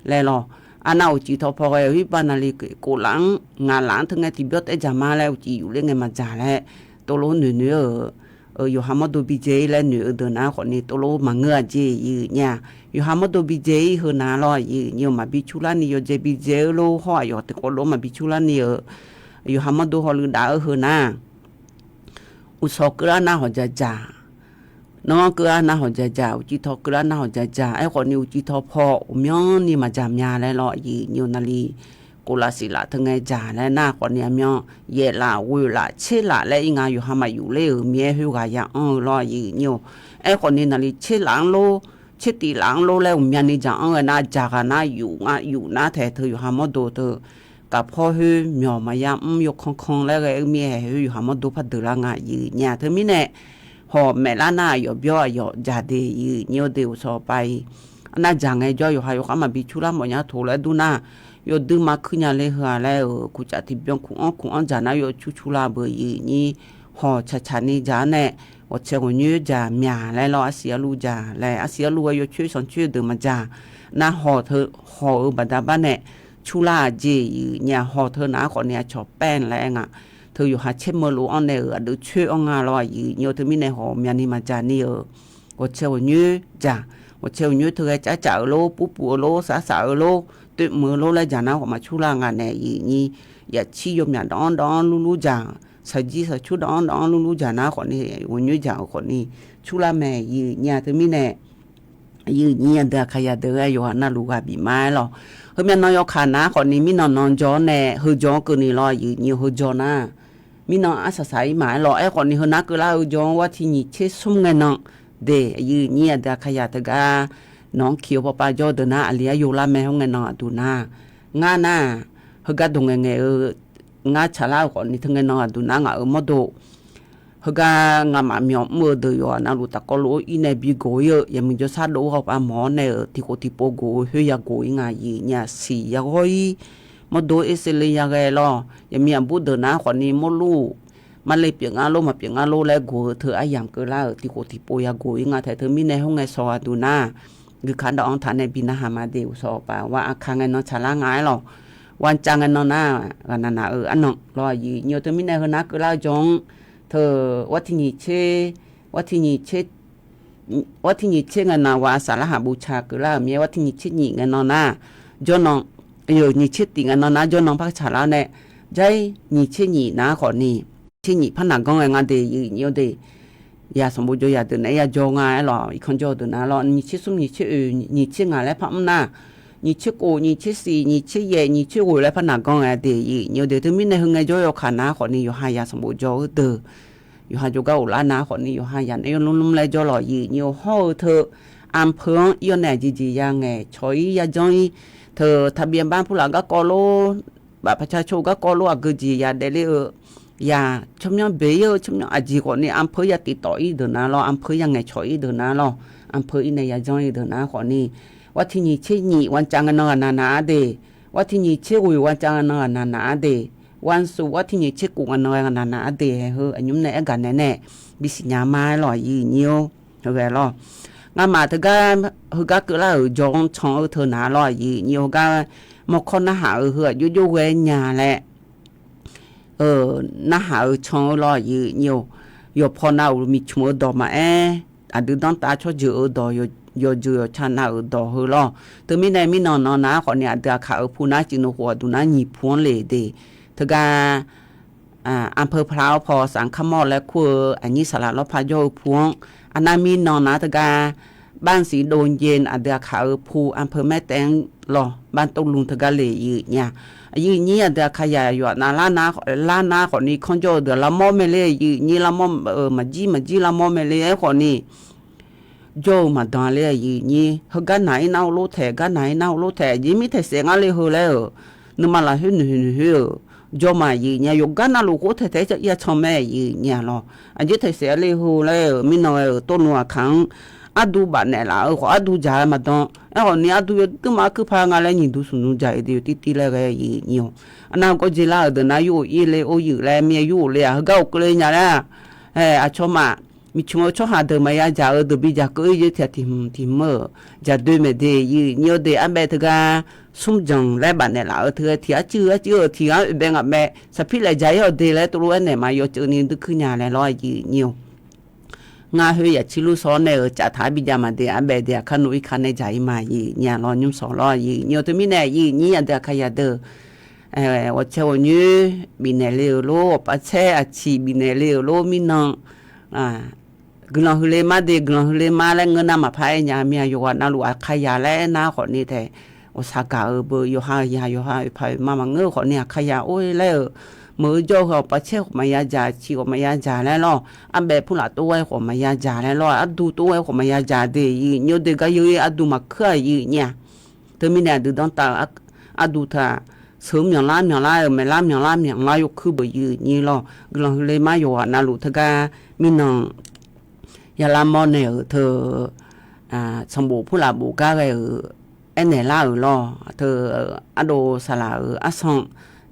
laer lawr. Arnav uqcif tawqpaw ghae-euq ir pav naqli kof laf-anr ngaq laf-anr teu ngae tiqbyawr taef-aer dzaq ma laer uqcif yuf ler ngae maqdzaq laer, tovlof noeq noeq-eu yawqha mawrdo bi dzae-ir laer noeq-eu deuq nar khawfni tovlof maqngeur-a jeq, aqyuif nyi-a. Yawqha mawrdo bi dzae-ir heu nav lawr, aqyuif nyi-eu maqbi curlar ni yawdzae bi dzae-eu lor hawr aqyawf tiqkawv lof-anr maqbi curlar ni-euq, yawqha mawrdo hawluiv dav-eu heu nar, uqshawq keuvlar nar hawq dzaq dzaq, nanr keuvlar nar hawq dzaq dzaq, uqcif tawq keuvlar nar hawq dzaq dzaq, aerkhawfni uqcif tawqpaw uqmyanrni maqdzaq mya laer lawr, aqyuif nyi-eu navli kof laf siq laf teu ngae dzaq laer nar khawfni aqmyan yaef laf ghoeq laf tser laf laer ir nga yawqha maqyuf ler-euq mir-aer khoerghaq ya anr-eu lawr, aqyuif nyi-or. Aerkhawfni naqli tser laf-anr lor, tser tiv laf-anr lor laer uqmyani dzaq anr ghae nar dzaq ghaq nar yuf nga yuf nar taeq teu yawqha mawrdo teu kavpawr khoer myawq maqya mr yawkan kan laer ghae-eu mir-aer khoer yawqha mawrdo par deuq lar nga, aqyuif nyi-a. Teumirnae hawq maeq lar nar aqyawf byawr aqyawf dzaq de, aqyuif nyi-eu de, uqshawq pav-ir. Arnav dzaq ngae jawr yawqha yawkhar maqbi curlar mawf nya toq laer dur nar, yawduir ma kuir nya le heu-aq laer-euq kuqcaf tiqbyan kuq-anr kuq-anr dzaq nar yawcur curlar beu, aqyuif nyi. Hawq tsaqtsaq ni dzaq-anr nae ghawqtsaeq ghawqnyoer dzaq myaq laer lawr, arsiq arluv dzaq laer, arsiq arluv ghae yawcoer sanqcoer deuq maqdzaq nar hawq teu hawq-euq baqda bar nae curlar-aq jeq, aqyuif nyi-a. Hawq teu naq-anr khawfni aqcawq paer laer aer nga. Teu yawqha caermeuq lof-anr nae-euq aqdui coer-anr nga lawr, aqyuif nyi-eu teumirnae hawq myavni maqdzaq ni-euq ghawqtsaeq ghawqnyoer dzaq, ghawqtsaeq ghawqnyoer teu ghae cavcaf-eu lor, purpuq-eu lor, saqsaq-eu lor, toeqmq-eu lor laer dzaq nar khawf maqcurlar nga nae, aqyuif nyi. Yaqcir yawmyaq dawv-anr dawv-anr lurlur dzaq, saqjir saqcur dawv-anr dawv-anr lurlur dzaq nar khawfni ghawqnyoer dzaq-euq khawfni curlar mae, aqyuif nyi-a. Teumirnae aqyuif nyi aqdui aqkaqyaq deuq ghae yawqha navluf ghaq bif ma-aer lawq. Heumyav nan yawkaq nar khawfni mirnan nan jawr-anr nae heujawr-anr keuvni lawr, aqyuif nyi-eu heujawr nar mirnan arsaq saq-ir ma-aer lawq. Aerkhawfni heunar keuvlar-eu jawr-anr war tiq nyiq tser smr ngae nan de, aqyuif nyi aqdui aqkaqyaq teugar nawq-anr kiq-eu pawpav jawr-eu deuq nar aqli aryo lar mae hawr ngae nan aqduq nar, ngar nar heugar dawq ngaeqngaeq-eu ngar tsaqlar-eu khawfni teu ngae nan aqduq nar ngaq-euq mawrdo heugar ngamaf myawq mr-eu deuq yawqha navluf tafkawv lof-aer ir nae bi goq-ir-eu yaqmuiq jawrshar dov-eu hawpav mawq-awr nae-euq tiqkhof tiqpov goq-eu khoer ya goq-ir nga, aqyuif nyi-a. Siq yaghawr-ir mawrdo erser le yaghae lawr, yaqmiq aqbur deuq nar khawfni mawrlur maqle pyeuf ngar lor maqpyeuf ngar lor laer goq-eu teu aryamq keuvlar-euq tiqkhof tiqpov ya goq-ir nga taef. Teumirnae hawr ngae shawq aqduq nar guiqkaq dawv-anr taq nae bi narhaq ma de, uqshawq paf war aqkaq ngae nan tsaqlar nga-aer lawq. War cav ngae nan nar ghaqnaq naq-euq arnan lawr, aqyuif nyi-eu teumirnae heunar keuvlar-eu jawr-anr teu war tiq nyiq tser, war tiq nyiq tser, war tiq nyiq tser ngae nan war saflar haq buvcaq keuvlar-euq mir-aer war tiq nyiq tser nyiq ngae nan nar jawr nan, nyiq tser tiq ngae nan nar jawr nan par tsaqlar nae, jar-ir nyiq tser nyiq nar khawfni tser nyiq par naq ganr ghae nga de, aqyuif nyi-eu de. Ya sanqbof jawr yaq deuq naeq-aer ya jawr nga-aer lawq, irkanr jawr-eu deuq nar lawr, nyiq tser smr nyiq tser oeq nyiq tser ngaq laer par mr nar, nyiq tser khof, nyiq tser siq, nyiq tser yaef, nyiq tser ghoeq laer par naq ganr ngae de, aqyuif nyi-eu de. Teumirnae heu ngaejawr yawkaq nar khawfni yawqha ya sanqbof jawr-eu deuq, yawqha jawrgar ghoflar nar khawfni yawqha ya naeq yawlmr lmr laer jawr lawq, aqyuif nyi-eu hawr-eu teu, อำเภอ-anr ir-awr nae aqjeq jeq ya ngaeq cawq-ir ya janr-ir, teu ทะเบียนบ้าน purlaf garkawv lor, baf paqca caw-eu garkawv lor, aqgeu jeq ya daefler-eu, ya tsawrmyanr beq-ir-eu tsawrmyanr aqjeq khawfni อำเภอ ya tiqtawf-ir deuq nar lawr, อำเภอ ya ngaeq cawq-ir deuq nar lawr, อำเภอ ir nae ya janr-ir deuq nar khawfni, war tiq nyiq tser nyiq วันจันทร์ ngae nan ghaq naq naq-ar de, war tiq nyiq tser ghoeq วันจันทร์ ngae nan ghaq naq naq-ar de, วันศุกร์ war tiq nyiq tser khof ngae nan ghaq naq naq-ar de, heu aqnymr nae aergaq naeq nae bisiq nya ma-aer lawq, aqyuif nyi-or. Heu ghae lawr, ngamaf teugar heugar keuvlar-euq jawr-anr can-eu teu naq lawr, aqyuif nyi-or. Heugar mawrkawr narhaq-euq heu aqjox jov ghae nya laer narhaq-euq can-eu lawr, aqyuif nyi-or. Yawqpaw nav-euq miqcmq-eu dawq maqaer, aqdui danrtav tsawrjeuq-eu dawq, yawqjeuq yawqca nav-euq dawq heu lawr. Teumirnae mirnan nan nar khawfni aqdui aqkaq-euq pu nar cif nmr khof aqduq nar nyiq pu-anr le de. Teugar อำเภอ pla-awr paw sanqkar mawr laer kur-eu aqnyir saqlaq lawrpar jawr-eu pu-anr, aqnav mirnan nar teugar บ้านศรีโดนเย็น aqdui aqkaq-euq pu อำเภอแม่แตง lawr บ้านโต้นลุง teugar le, aqyuif nyi-a. Aqyuif nyir aqdui aqkaq yaq yawqha nav lar nar khawfni kanr jawr-eu deuq lavmawr mae le, aqyuif nyir lavmawr-euq maqjir maqjir lavmawr mae le-aer khawfni jawr-eu maqdan le, aqyuif nyir. Heugar naq-ir nar heulof taeq, gar naq-ir nar heulof taeq, aqjeq mirtaeq saef ngar le heu laer-euq, nuima lafkhoer noeq noeq khoer-euq jawr ma, aqyuif nyi-a. Yawqgar navluf khof taeq taeq-aer ya can mae, aqyuif nyi-a lawr. Aqjeq taeq saef le heu laer-euq mirnan ghae-euq tov nmr aqkaq-anr ardu bafnaeq laf-eu khawf ardu dzaq-eu maqdan. Aerkhawfni ardu yawduirma arkuir par nga laer nyiq duq smq duq dzaq-eu de yawtir tir laer ghae, aqyuif nyi-or. Arnav gawr jeq lar-euq deuq nar yur-euq ir le or yuif laer mir-aer yur-euq le-aq, heugar ghofkeuv le nya laer-aq, aqcawq maf miqcmq-eu tsawrhaq deuq maqya dzaq-eu deuq bi dzaq keuv-ir jeq tiq tiq hmq tiq hmq-euq dzaq doe maeq de, aqyuif nyi-or de. Arbae teugar smrjanq laer bafnaeq laf-eu teu-aer tiq arcuiv arcuiv-euq tiq ghaq oeq bae ngaq bae saqpir laeq dzaq-ir-awq de laer tov lof-aer naeq ma yawceuv ni duir kuir nya laer lawr, aqyuif nyi-or. Ngar khoer yaqcir lur sawr nae-euq caf taq-aer bi jav maqde, arbae de aqkar nov-ir ka nae dzaq-ir ma, aqyuif nyi-a lawr, nymr sawq lawr, aqyuif nyi-or. Teumirnae aqyuif nyir aqdui aqkaq yaq deuq ghawqcae ghawqnyoer bifnaeq le-euq lor, ghawqpav caer aqciq bifnaeq le-euq lor, mirnan guiqlanq huiqle mar de, guiqlanq huiqle mar laer ngeur nar maqpar aer nya mir-a. Yawqghaq navluf aqkaq yaq laer aernar khawfni taef ghawqshaq gaq-eu beu yawqha yaq yawqha oeqpaq oeqma maqngeur-eu khawfni aqkaq yaq or laer-euq meuq-eu jawr-eu heu ghawqpav caer khawf maqya dzaq, ciq khawf maqya dzaq laer lawr, arbae purlaf tov-aer khawf maqya dzaq laer lawr, ardu tov-aer khawf maqya dzaq de, aqyuif nyi-or de. Gar yeur-ir ardu maqkuir-aq, aqyuif nyi-a. Teumirnae aqdui danrtav-eu ardu teu-aq, seuq-eu myawqlar myawqlar-euq maeqlar myawqlar myawqlar yawkuir beuq, aqyuif nyi lawr. Guiqlanq huiqle mar yawqghaq navluf teugar mirnan yalar mawr naeq-euq teu sanqbof purlaf bof gar ghae-euq aernaeq lar-euq lawr. Teu ardov saqlaq-euq arsan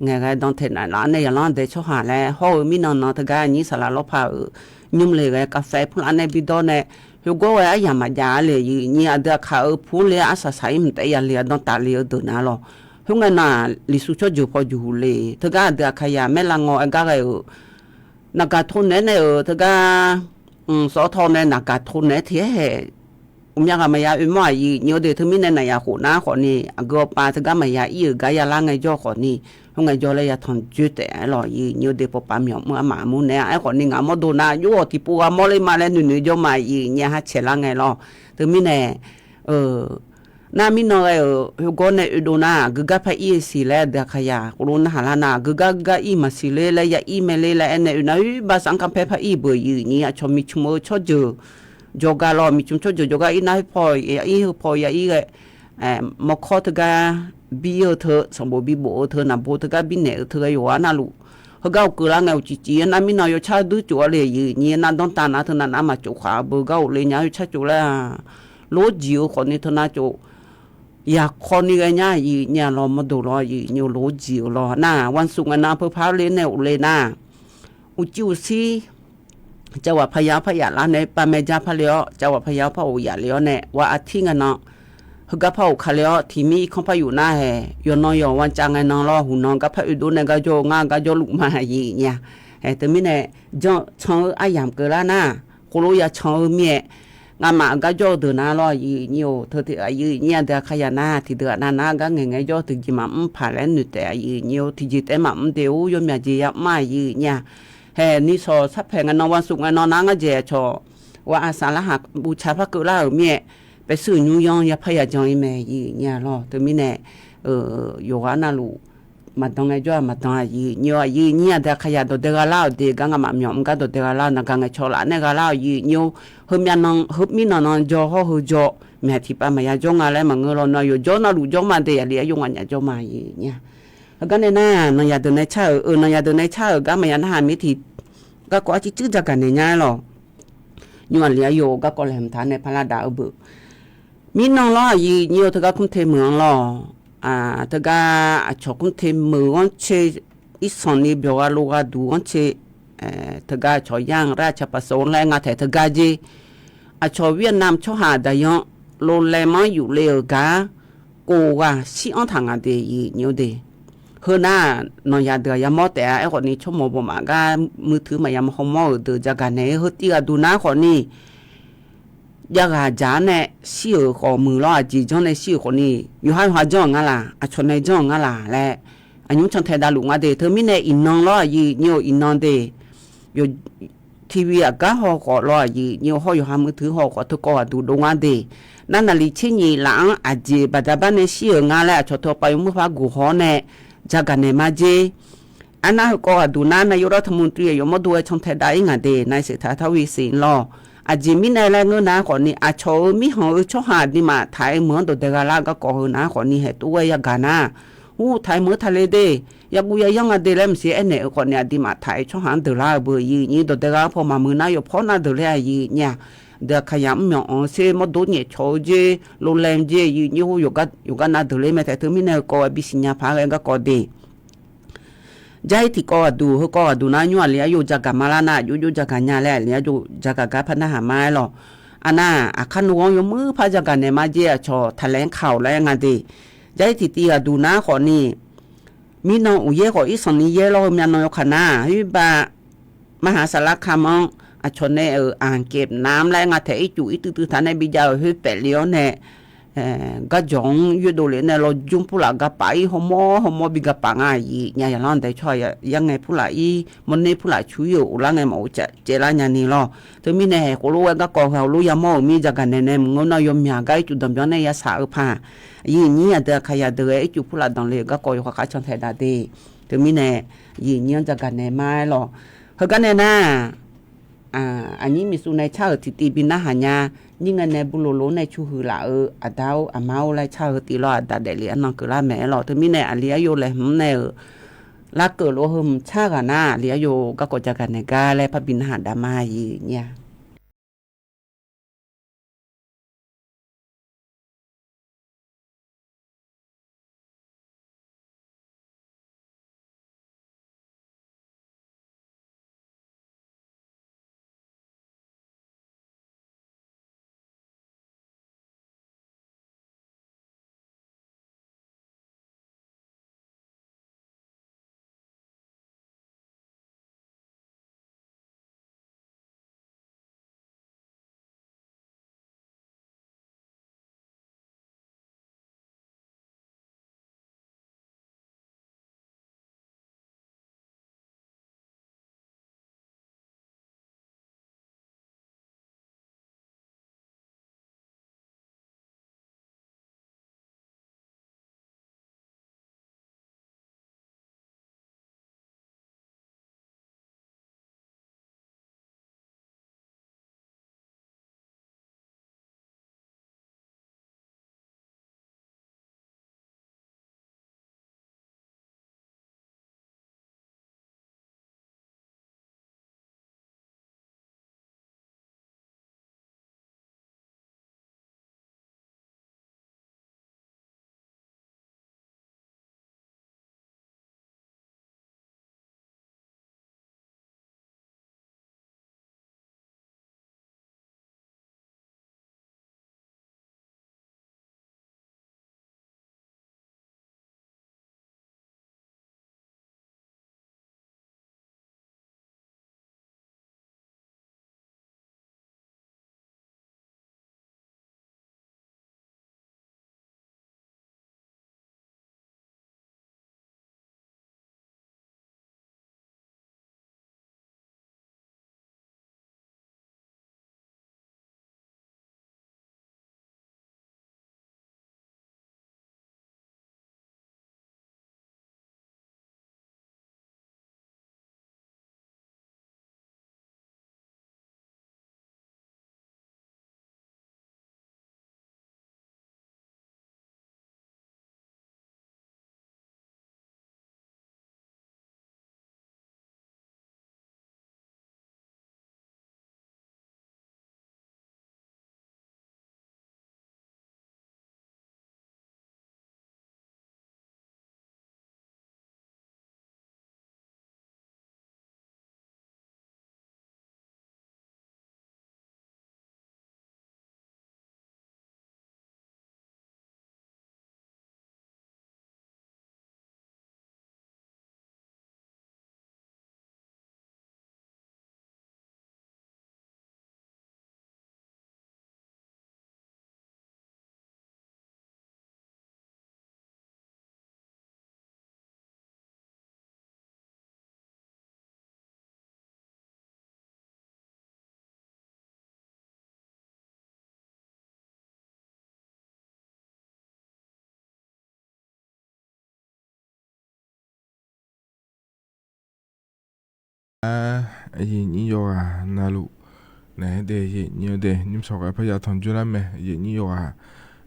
ngaeqghae dan taeq naeqlaf-anr nae yaqlanr dae tsawrhaq laer hawr-eu mirnan nan teugar aqnyir saqlaq lawrpaq-euq nymr le ghae กาแฟ purlaf nae bidawr nae, khoergawr ghae aryamq maqjav-a le, aqyuif nyi aqdui aqkaq-euq pu-anr le-a arsaq saq-ir mqtaef yale-a dantaf le-eu deuq nar lawr. Khoerngae nar, Liqsur tsawrjeuq paw juq huq le, teugar aqdui aqkaq yaq maerlav ngaw-aer gar ghae-euq naqgaq to naeq-aer nae-euq teugar, sawr taw nae naqgaq to naeq-aer tiq-aer haeq, uqmya ghaq maqya oermawr-aq, aqyuif nyi-or de. Teumirnae naqyaq khof nar khawfni aqgeu awqpav teugar maqya ir-euq gar yalar ngaejawr khawfni, khoerngae jawr laer yatanq dzoer taef-aer lawr, aqyuif nyi-or de. Pawqpav myawq mr armaf mur naeq-a. Aerkhawfni ngaq mawrdo nar jov-awq tiqpov gha mawr ler ma laer noeqnoeq jawr ma, aqyuif nyi-a, ha caeq lar ngae lawr. Teumirnae nar mirnan ghae-euq khoergawr nae oedov nar aqgeu gar par ir-eu siq laer aqdui aqkaq yaq khoerlof narhaq lar nar, aqgeu gar geu gar ir maqsiq ler laer ya ir mae ler laer aernaeq oe nar, oer ba saq-anr kar paer par ir beuq, aqyuif nyi aqcawq miqcmq-eu tsawrjeuq jawrgar lawr, miqcmq tsawrjeuq jawrgar ir nar khoerpaw ya ir, heupaw ya ir ghae, mawrkawr teugar bir-eu teu, sanqbof bibof-eu teu, naqbo teugar birnaeq-eu teu ghae yawqghaq navluf, heugar uqkeuv lar ngae uqcif cif-aer nar mirnan yawcar duir cof-a le, aqyuif nyi nar danrtav nar teu navnav maqcof khaq-eu beugar ghofle nya yawcar cof laer-a, lor jiq-eu khawfni teu nar cof yaqkawni ghae nya, aqyuif nyi-a lawr, mawrdo lawr, aqyuif nyi-eu lor jiq-eu lawr nar, วันศุกร์ ngae nan อำเภอ paq le nae ghofle nar, uqcif uqsir จังหวัดพะเยา par yaf lar nae pav mae jar par le-awr, จังหวัดพะเยา par ghof yaf le-awr nae, วันอาทิตย์ ngae nan heugar par ghof ka le-awr, tiq mir irkanr par yuf nar hae, yawqnan yawq วันจันทร์ ngae nan lawr, huqnan gar par oedov nae gar jawr-eu ngar gar jawrluf ma, aqyuif nyi-a. Hae teumirnae jan can-eu aryamq keuvlar nar, khoerlof ya can-eu mir-aer, ngamaf gar jawr-eu deuq nar lawr, aqyuif nyi-or, teu aqyuif nyi aqdui aqkaq yaq nar tiqdeuq aqnav nar gar ngaeqngae jawr tiqjeq maqmr paq laer noeqtaef, aqyuif nyi-or, tiqjeq taef-aer maqmr de-or, yawmyaq jeq ya mr-a, aqyuif nyi-a. Hae ni sawq sar paeq ngae nan วันศุกร์ ngae nan nar ngar dzaeq aqcawq ghaq aqsaq larhaq buv ca par keuvlar-euq mir-aer, paesuir nymr yanr yapar yajan ir mae, aqyuif aqnyir-a lawr. Teumirnae, yawqghaq navluf maqdan ngae jawr-aq maqdan, aqyuif aqnyir-awr, aqyuif aqnyir aqdui aqkaqyaq dawqdae gha lar-awq de gar ngamaf myawf mr gar dawqdae gha lar, naqgaq ngaeqcawq laf nae gha lar-awq, aqyuif aqnyir-or. Heu myavnan, mirnan nan jawr hawr heu jawr, myaq tiqpav maqya jawr nga laer maqngeur lawr. Nawr yawqjawr navluf jawr ma de, aqli aqyawf nganyaf jawr ma, aqyuif aqnyir-a. Heugar nae nar, nanqyaq deuq nae car-euq, euq nanqyaq deuq nae car-euq gar maqya narhaq mir tiq garkawv arcir cuir jagaq naeq nya-aer lawq. Nymr aqli aqyawf garkawv laeqhmq taq nae parlar dav-eu beuq. Mirnan lawr, aqyuif aqnyir-or, teugar kmr te meuq-anr lawr. Teugar aqcawq kmr te meuq-anr cae, irsanq ni byawq gha lo gha duq-anr cae, teugar aqcawq yar-anr rar caqpaq sawq-anr laer nga taeq teugar jer. Aqcawq Vietnam tsawrhaq daqyan lolaem-anr yufle-euq gar, kof ghaq shir-anr taq nga de, aqyuif aqnyir-or de. Heu nar, nanqyaq deuq-aq yamawr taef-a. Aerkhawf ni tsawrmawq bawmaf gar muiq teuq maqya mawr hawmawr-euq deuq jagaq naeq-aer heu tiv ghaq duq nar khawf ni, jav ghaq dzaq-anr nae shir-euq khawf muiq lawr, aqjeq janr nae shir-euq khawf ni, yawqha yawqha janr-euq nga laq, aqcawq nae janr-euq nga laq laer, aqnymr cantae davluf nga de. Teumirnae iqnan lawr, aqyuif aqnyir-or, iqnan de. Yawq, TV aqgar haw khawf lawr, aqyuif aqnyir-or, hawr yawqha muiq teuq haw khawf teukawv ghaq duq dov nga de. Nar naqli tser nyiq laf-anr aqjeq baqda bar nae shir-euq nga laer aqcawq teu pav yawmuiq par guq haw-awr nae jagaq naeq ma jer. Arnar heukawv ghaq duq nar, nav yawdawr taqmuq tui-aq yawmawr dov-aer cantae dav-ir ngaq de, nav seuq taq tawr-ir siq lawr. Aqjeq mirnae laer ngeur nar khawf ni, aqcawq-euq mirkhanq-eu tsawrhaq aqduimaf taq-aer meuq-anr dawqdae gha lar garkawv heu nar khawf ni, haeq tov-aer yagaq nar, ur, taq-aer meuq-anr taqle de, yaguv yayar nga de laer maqsiq aernaeq-eu khawf ni, aqduimaf taq-aer tsawrhaq-anr deuq lar-eu beu, aqyuif aqnyir dawqdae gha-anr paw maqmuiq nar yawqpawr nar deuq laer, aqyuif aqnyir-aq. Deuq aqkaqyaq mr myawq anq-eu ser mawrdo nyaef cawq-eu jer, lolaem jer, aqyuif aqnyir hawr yawqgar nar deuq ler mae taef. Teumirnae heukawv-aer bisiq nya paq-aer ghae garkawv de. Jar-ir tiqkawv ghaq duq, heukawv ghaq duq nar, nymr aqli aqyawf jagaq ma lar nar, aqjox jox jagaq nya laer, aqli aqyawf jagaq gar par narhaq ma-aer lawq. Aqnar, aqkar nuv-anr yawmuiq par jagaq naeq ma jer, aqcawq taqlaer-anr ka-awq laer nga de. Jar-ir tiqtiv ghaq duq nar khawf ni, mirnan uqyaer khawf irsanq ni yaer lawr, heu myavnan yawkaq nar, khoerbav marhaq saflar kamq-anr aqcawq nae-euq anqkef navmr laer nga taef, ircuf irtuiv tuiv taq nae bijav-euq khoer paefle-awr nae, garjawq-anr yoerdov lef nae lawjmr purlaf gapaf-ir, hawmawr hawmawr bi gapaf nga, aqyuif aqnyir-aq. Yaqlanr dae tsawrhaq yar ngae purlaf-ir, mawrner purlaf cu-ir-euq uvlar ngae maqghov caev lar nyani lawr. Teumirnae haeq khof lof-aer garkawv heu-aq lof yamawr-euq mir jagaq naeq nae maqngeur nar, yawmyaq gar ircuf danqbyan nae yasaq-eu paq, aqyuif aqnyir aqdui aqkaqyaq deuq-aer ircuf purlaf danqle-euq garkawv yawkhav khav cantae dav de. Teumirnae, aqyuif aqnyir-anr jagaq naeq ma-aer lawq. Heugar nae nar, aqnyir miqsuv nae car-euq tiqtiv bi narhaq nya, nyir ngae nae bu loq loq nae cu huiq laf-eu aqda-or aqma-or laer car-eu tiv lawr, aqda daefle arnan keuvlar maeq-aer lawq. Teumirnae aqli aqyawf laeqhmq nae-euq larkeuv lof-aer heumq car ghaq nar, aqli aqyawf garkawv jagaq naeq gar laer parbi narhaq dav ma, aqyuif aqnyir-aq. Nar, aqyuif nyir yawqghaq navluf naeq-aer de, aqyuif nyir-eu de nymrshawq ghae parya tanqjoer lar mae. Aqyuif nyir yawqghaq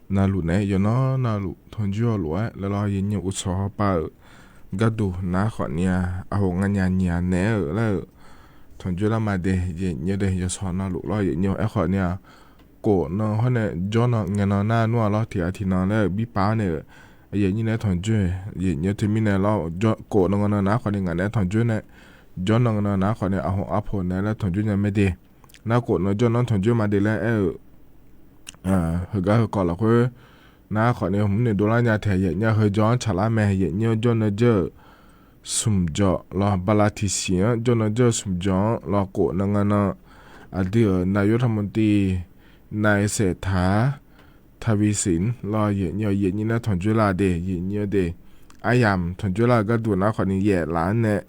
navluf naeq-aer yawqnan navluf tanqjoer-awq lof-aer laer lawr, aqyuif nyir uqshawq hawpav-euq gharduq nar khawfni-a, aqhof nganyaf nyiq-aq naeq-aer-euq laer-euq tanqjoer lar ma de, aqyuif nyir de yawqshawq navluf lawr, aqyuif nyir-eu aerkhawfni-a, kof nan hawr nae jawr nan ngae nan nar nmr-a lawr, tiq ghaq tiq nan laer-euq birpav-awr nae-euq, aqyuif nyir naeq-aer tanqjoer, aqyuif nyir teumirnae lawr, kof nan ngae nan nar khawfni ngaq naeq-aer tanqjoer nae, jawr nan ngae nan nar khawfni aqhmq arpoq naeq-aer laer tanqjoer nya mae de. Nar kof nan jawr nan tanqjoer ma de laer aer-euq, heugar heukawv lafkhoer nar khawfni hmq nae dovlar nya taeq, aqyuif nyir-a heujawr-anr tsaqlar mae, aqyuif nyir-anr jawr nan jawr-euq smq jawq lawr, bala tiqsiq-anr jawr nan jawr-eu smq jawq-anr lawr, kof nan ngae nan aqdui-euq navyor tanqmq tiq nae saeqtaq-a, taqbi siq-anr lawr, aqyuif nyir, aqyuif nyir nae tanqjoer lar de, aqyuif nyir-eu de, aryamq tanqjoer lar-eu gharduq nar khawfni yaeflaf-anr nae,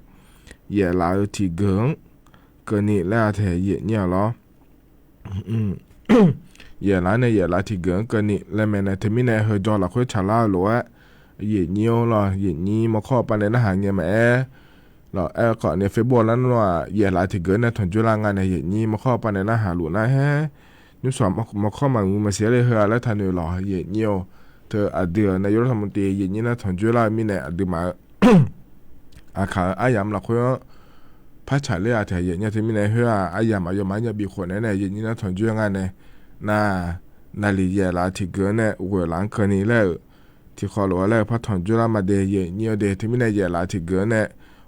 yaeflaf-eu tiqgeuf-anr keuvni laer-a taeq, aqyuif nyir-a lawr. Yaeflaf-anr nae yaeflaf tiqgeuf-anr keuvni laer mae nae, teumirnae heujawr lafkhoer tsaqlar-eu lof-aer, aqyuif nyir-or lawr, aqyuif nyir mawrkawr pav nae narhaq ngae maqaer lawr, aerkhawfni Facebook lar nawr-aq yaeflaf tiqgeuf-anr nae tanqjoer lar nga nae, aqyuif nyir mawrkawr pav nae narhaq luf nar-aer, nymrshawq mawrkawr maqmuiq maqsiq-aer le heu-a laer taqnoeq lawq, aqyuif nyir-or. Teu aqdui-euq navyor tanqmq tiq aqyuif nyir nar tanqjoer lar-eu mirnae aqduimaf-eu aqkaq-euq aryamq lafkhoer-anr par tsaqler-a taeq, aqyuif nyir teumirnae khoer-aq aryamq aqyawfmaf-anr nya bif khof naeq-aer nae, aqyuif nyir nar tanqjoer nga nae, nar, naqliq yaeflaf tiqgeuf-anr nae ghoeqlaf-anr keuvni laer-euq tiqkawv lof-aer laer-eu par tanqjoer lar ma de, aqyuif nyir-eu de, teumirnae yaeflaf tiqgeuf-anr nae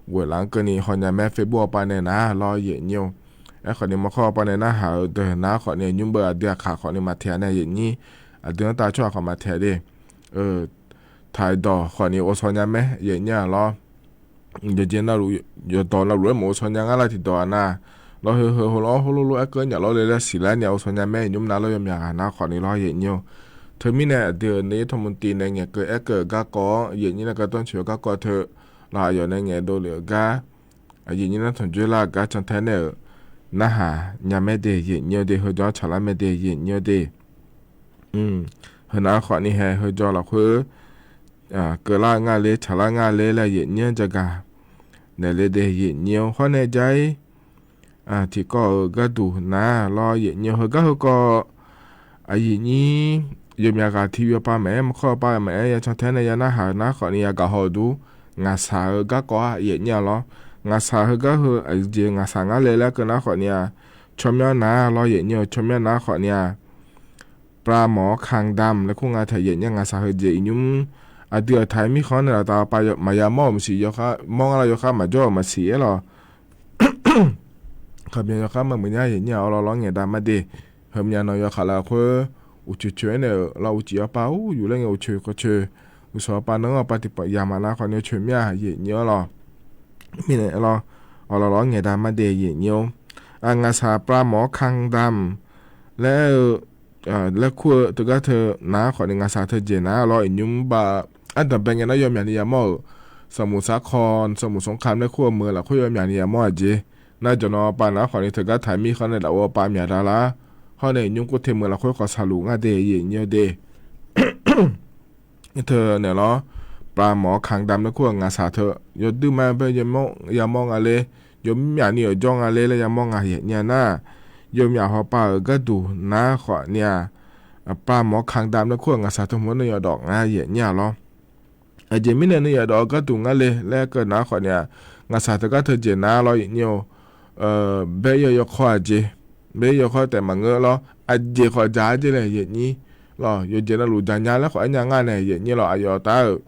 ghoeqlaf-anr keuvni hawnya mae, Facebook pav nae nar lawr, aqyuif nyir-or. Aerkhawfni mawrkawr pav nae narhaq-eu deuq nar khawfni nymr beu aqdui aqkaq khawfni maqtaeq-a nae, aqyuif nyir aqdui-anr tav tsawrhaq khawf maqtaeq de. Taqdawq khawfni ghovshaw nya mae, aqyuif nyir-a lawr. Yawqjeq navluf, yawqdawq navluf-aer maqghovshaw nya ngar lar tiqdawq-aq nar, lawr heu heu heulof-anr heulof lof-aer keuv nyaf lawr le laer siqlar nya ghovshaw nya mae, nymr nav lawr yawmyaq ghaq nar khawfni lawr, aqyuif nyir-or. Teumirnae aqdui-euq navyor tanqmq tiq nae ngaeqkeuv aerkeuv-euq garkawv-anr, aqyuif nyir nar gardanr coeq-eu garkawv teu lawr, aqyawf nae ngaeqdov lef-euq gar, aqyuif nyir nar tanqjoer lar-euq gar cantae nae-euq narhaq nya mae de, aqyuif nyir-eu de, heujawr-anr tsaqlar mae de, aqyuif nyir-eu de. Heunav khawfni hae heujawr lafkhoer keuvlar nga ler, tsaqlar nga ler laer aqyuif nyir-anr jagaq naeq le de, aqyuif nyir-or. Hawr nae jar-ir tiqkawv-euq gharduq nar lawr, aqyuif nyir-or, heugar heukawv aqyuif nyir yawmyaq ghaq tiq yawpav maqaer, mawrkawr pav maqaer, ya cantae nae ya narhaq-eu nar khawfni yagaq haw-eu dur. Ngaqshaq-eu garkawv-a, aqyuif nyir-a lawr. Ngaqshaq heugar heu aqjeq ngaqshaq ngar le laer keuv nar khawfni-a, tsawrmyanr nar lawr, aqyuif nyir-eu, tsawrmyanr nar khawfni-a, plavmawf-awr kandam laer kur nga taeq, aqyuif nyir-a. Ngaqshaq heujeq iqnymr aqdui-euq taq-aer mirkhanq-anr nae laftav pav maqya mawr-euq maqsiq, yawkhar mawr ngar lar yawkhar maqjawr-euq maqsiq-aer lawq. Kaqbyan yawkhar maqmuiq nya, aqyuif nyir-a, awrlawr lawr ngaeqdav ma de. Heumyav nan yawkhav lafkhoer uqcoeq coeq-aer nae-euq lawr, uqcif yawpav ur yuf laer ngae uqcoeq kawvcoeq, uqshawq pav nanr-anr pav tiqpawf yamq-a nar khawfni coeq mir-a, aqyuif nyir-anr lawr. Mirnae lawr, awrlawr lawr ngaeqdav ma de, aqyuif nyir-or. Ngaqshaq plavmawf-awr kandam laer-eu laer kur-eu teugar teu nar khawfni ngaqshaq teujeq nar lawr, iqnymr bav ardanqbae ngae nar yawmyaq ni yamawr-euq, sanqmuq sarkawv sanqmuq smrkam laer kur-eu meuq lafkhoer yawmyaq ni yamawr aqjeq. Nar jawqnan pav nar khawfni teugar taq-aer mirkhanq nae lafov pav myaq dav lar. Hawr nae iqnymr kov te meuq lafkhoer khawf saqluf ngar de, aqyuif nyir-eu de. Teu naeq lawr, plavmawf-awr kandam laer kur-euq ngaqshaq teu yawduir ma bae yamawr nga ler, yawmyaq ni-euq jawr nga ler laer yamawr nga, aqyuif nyir-a nar, yawmyaq hawpav-euq gharduq nar khawfni-a, plavmawf-awr kandam laer kur-euq ngaqshaq teu hmq-anr nuiyawf dawf ngar, aqyuif nyir-a lawr. Aqjeq mirnae nuiyawf dawf-eu gharduq ngar le laer keuv nar khawfni-a, ngaqshaq teugar teujeq nar lawr, aqyuif nyir-or, bae-ir-eu yawkawr aqjeq, bae-ir yawkawr taef maqngeur lawr, aqjeq khawf jaq-aer jeq laer, aqyuif nyir lawr, yawqjeq navluf jaq nya laer khawf aer nya ngar nae, aqyuif nyir lawr, aqyawf taf-euq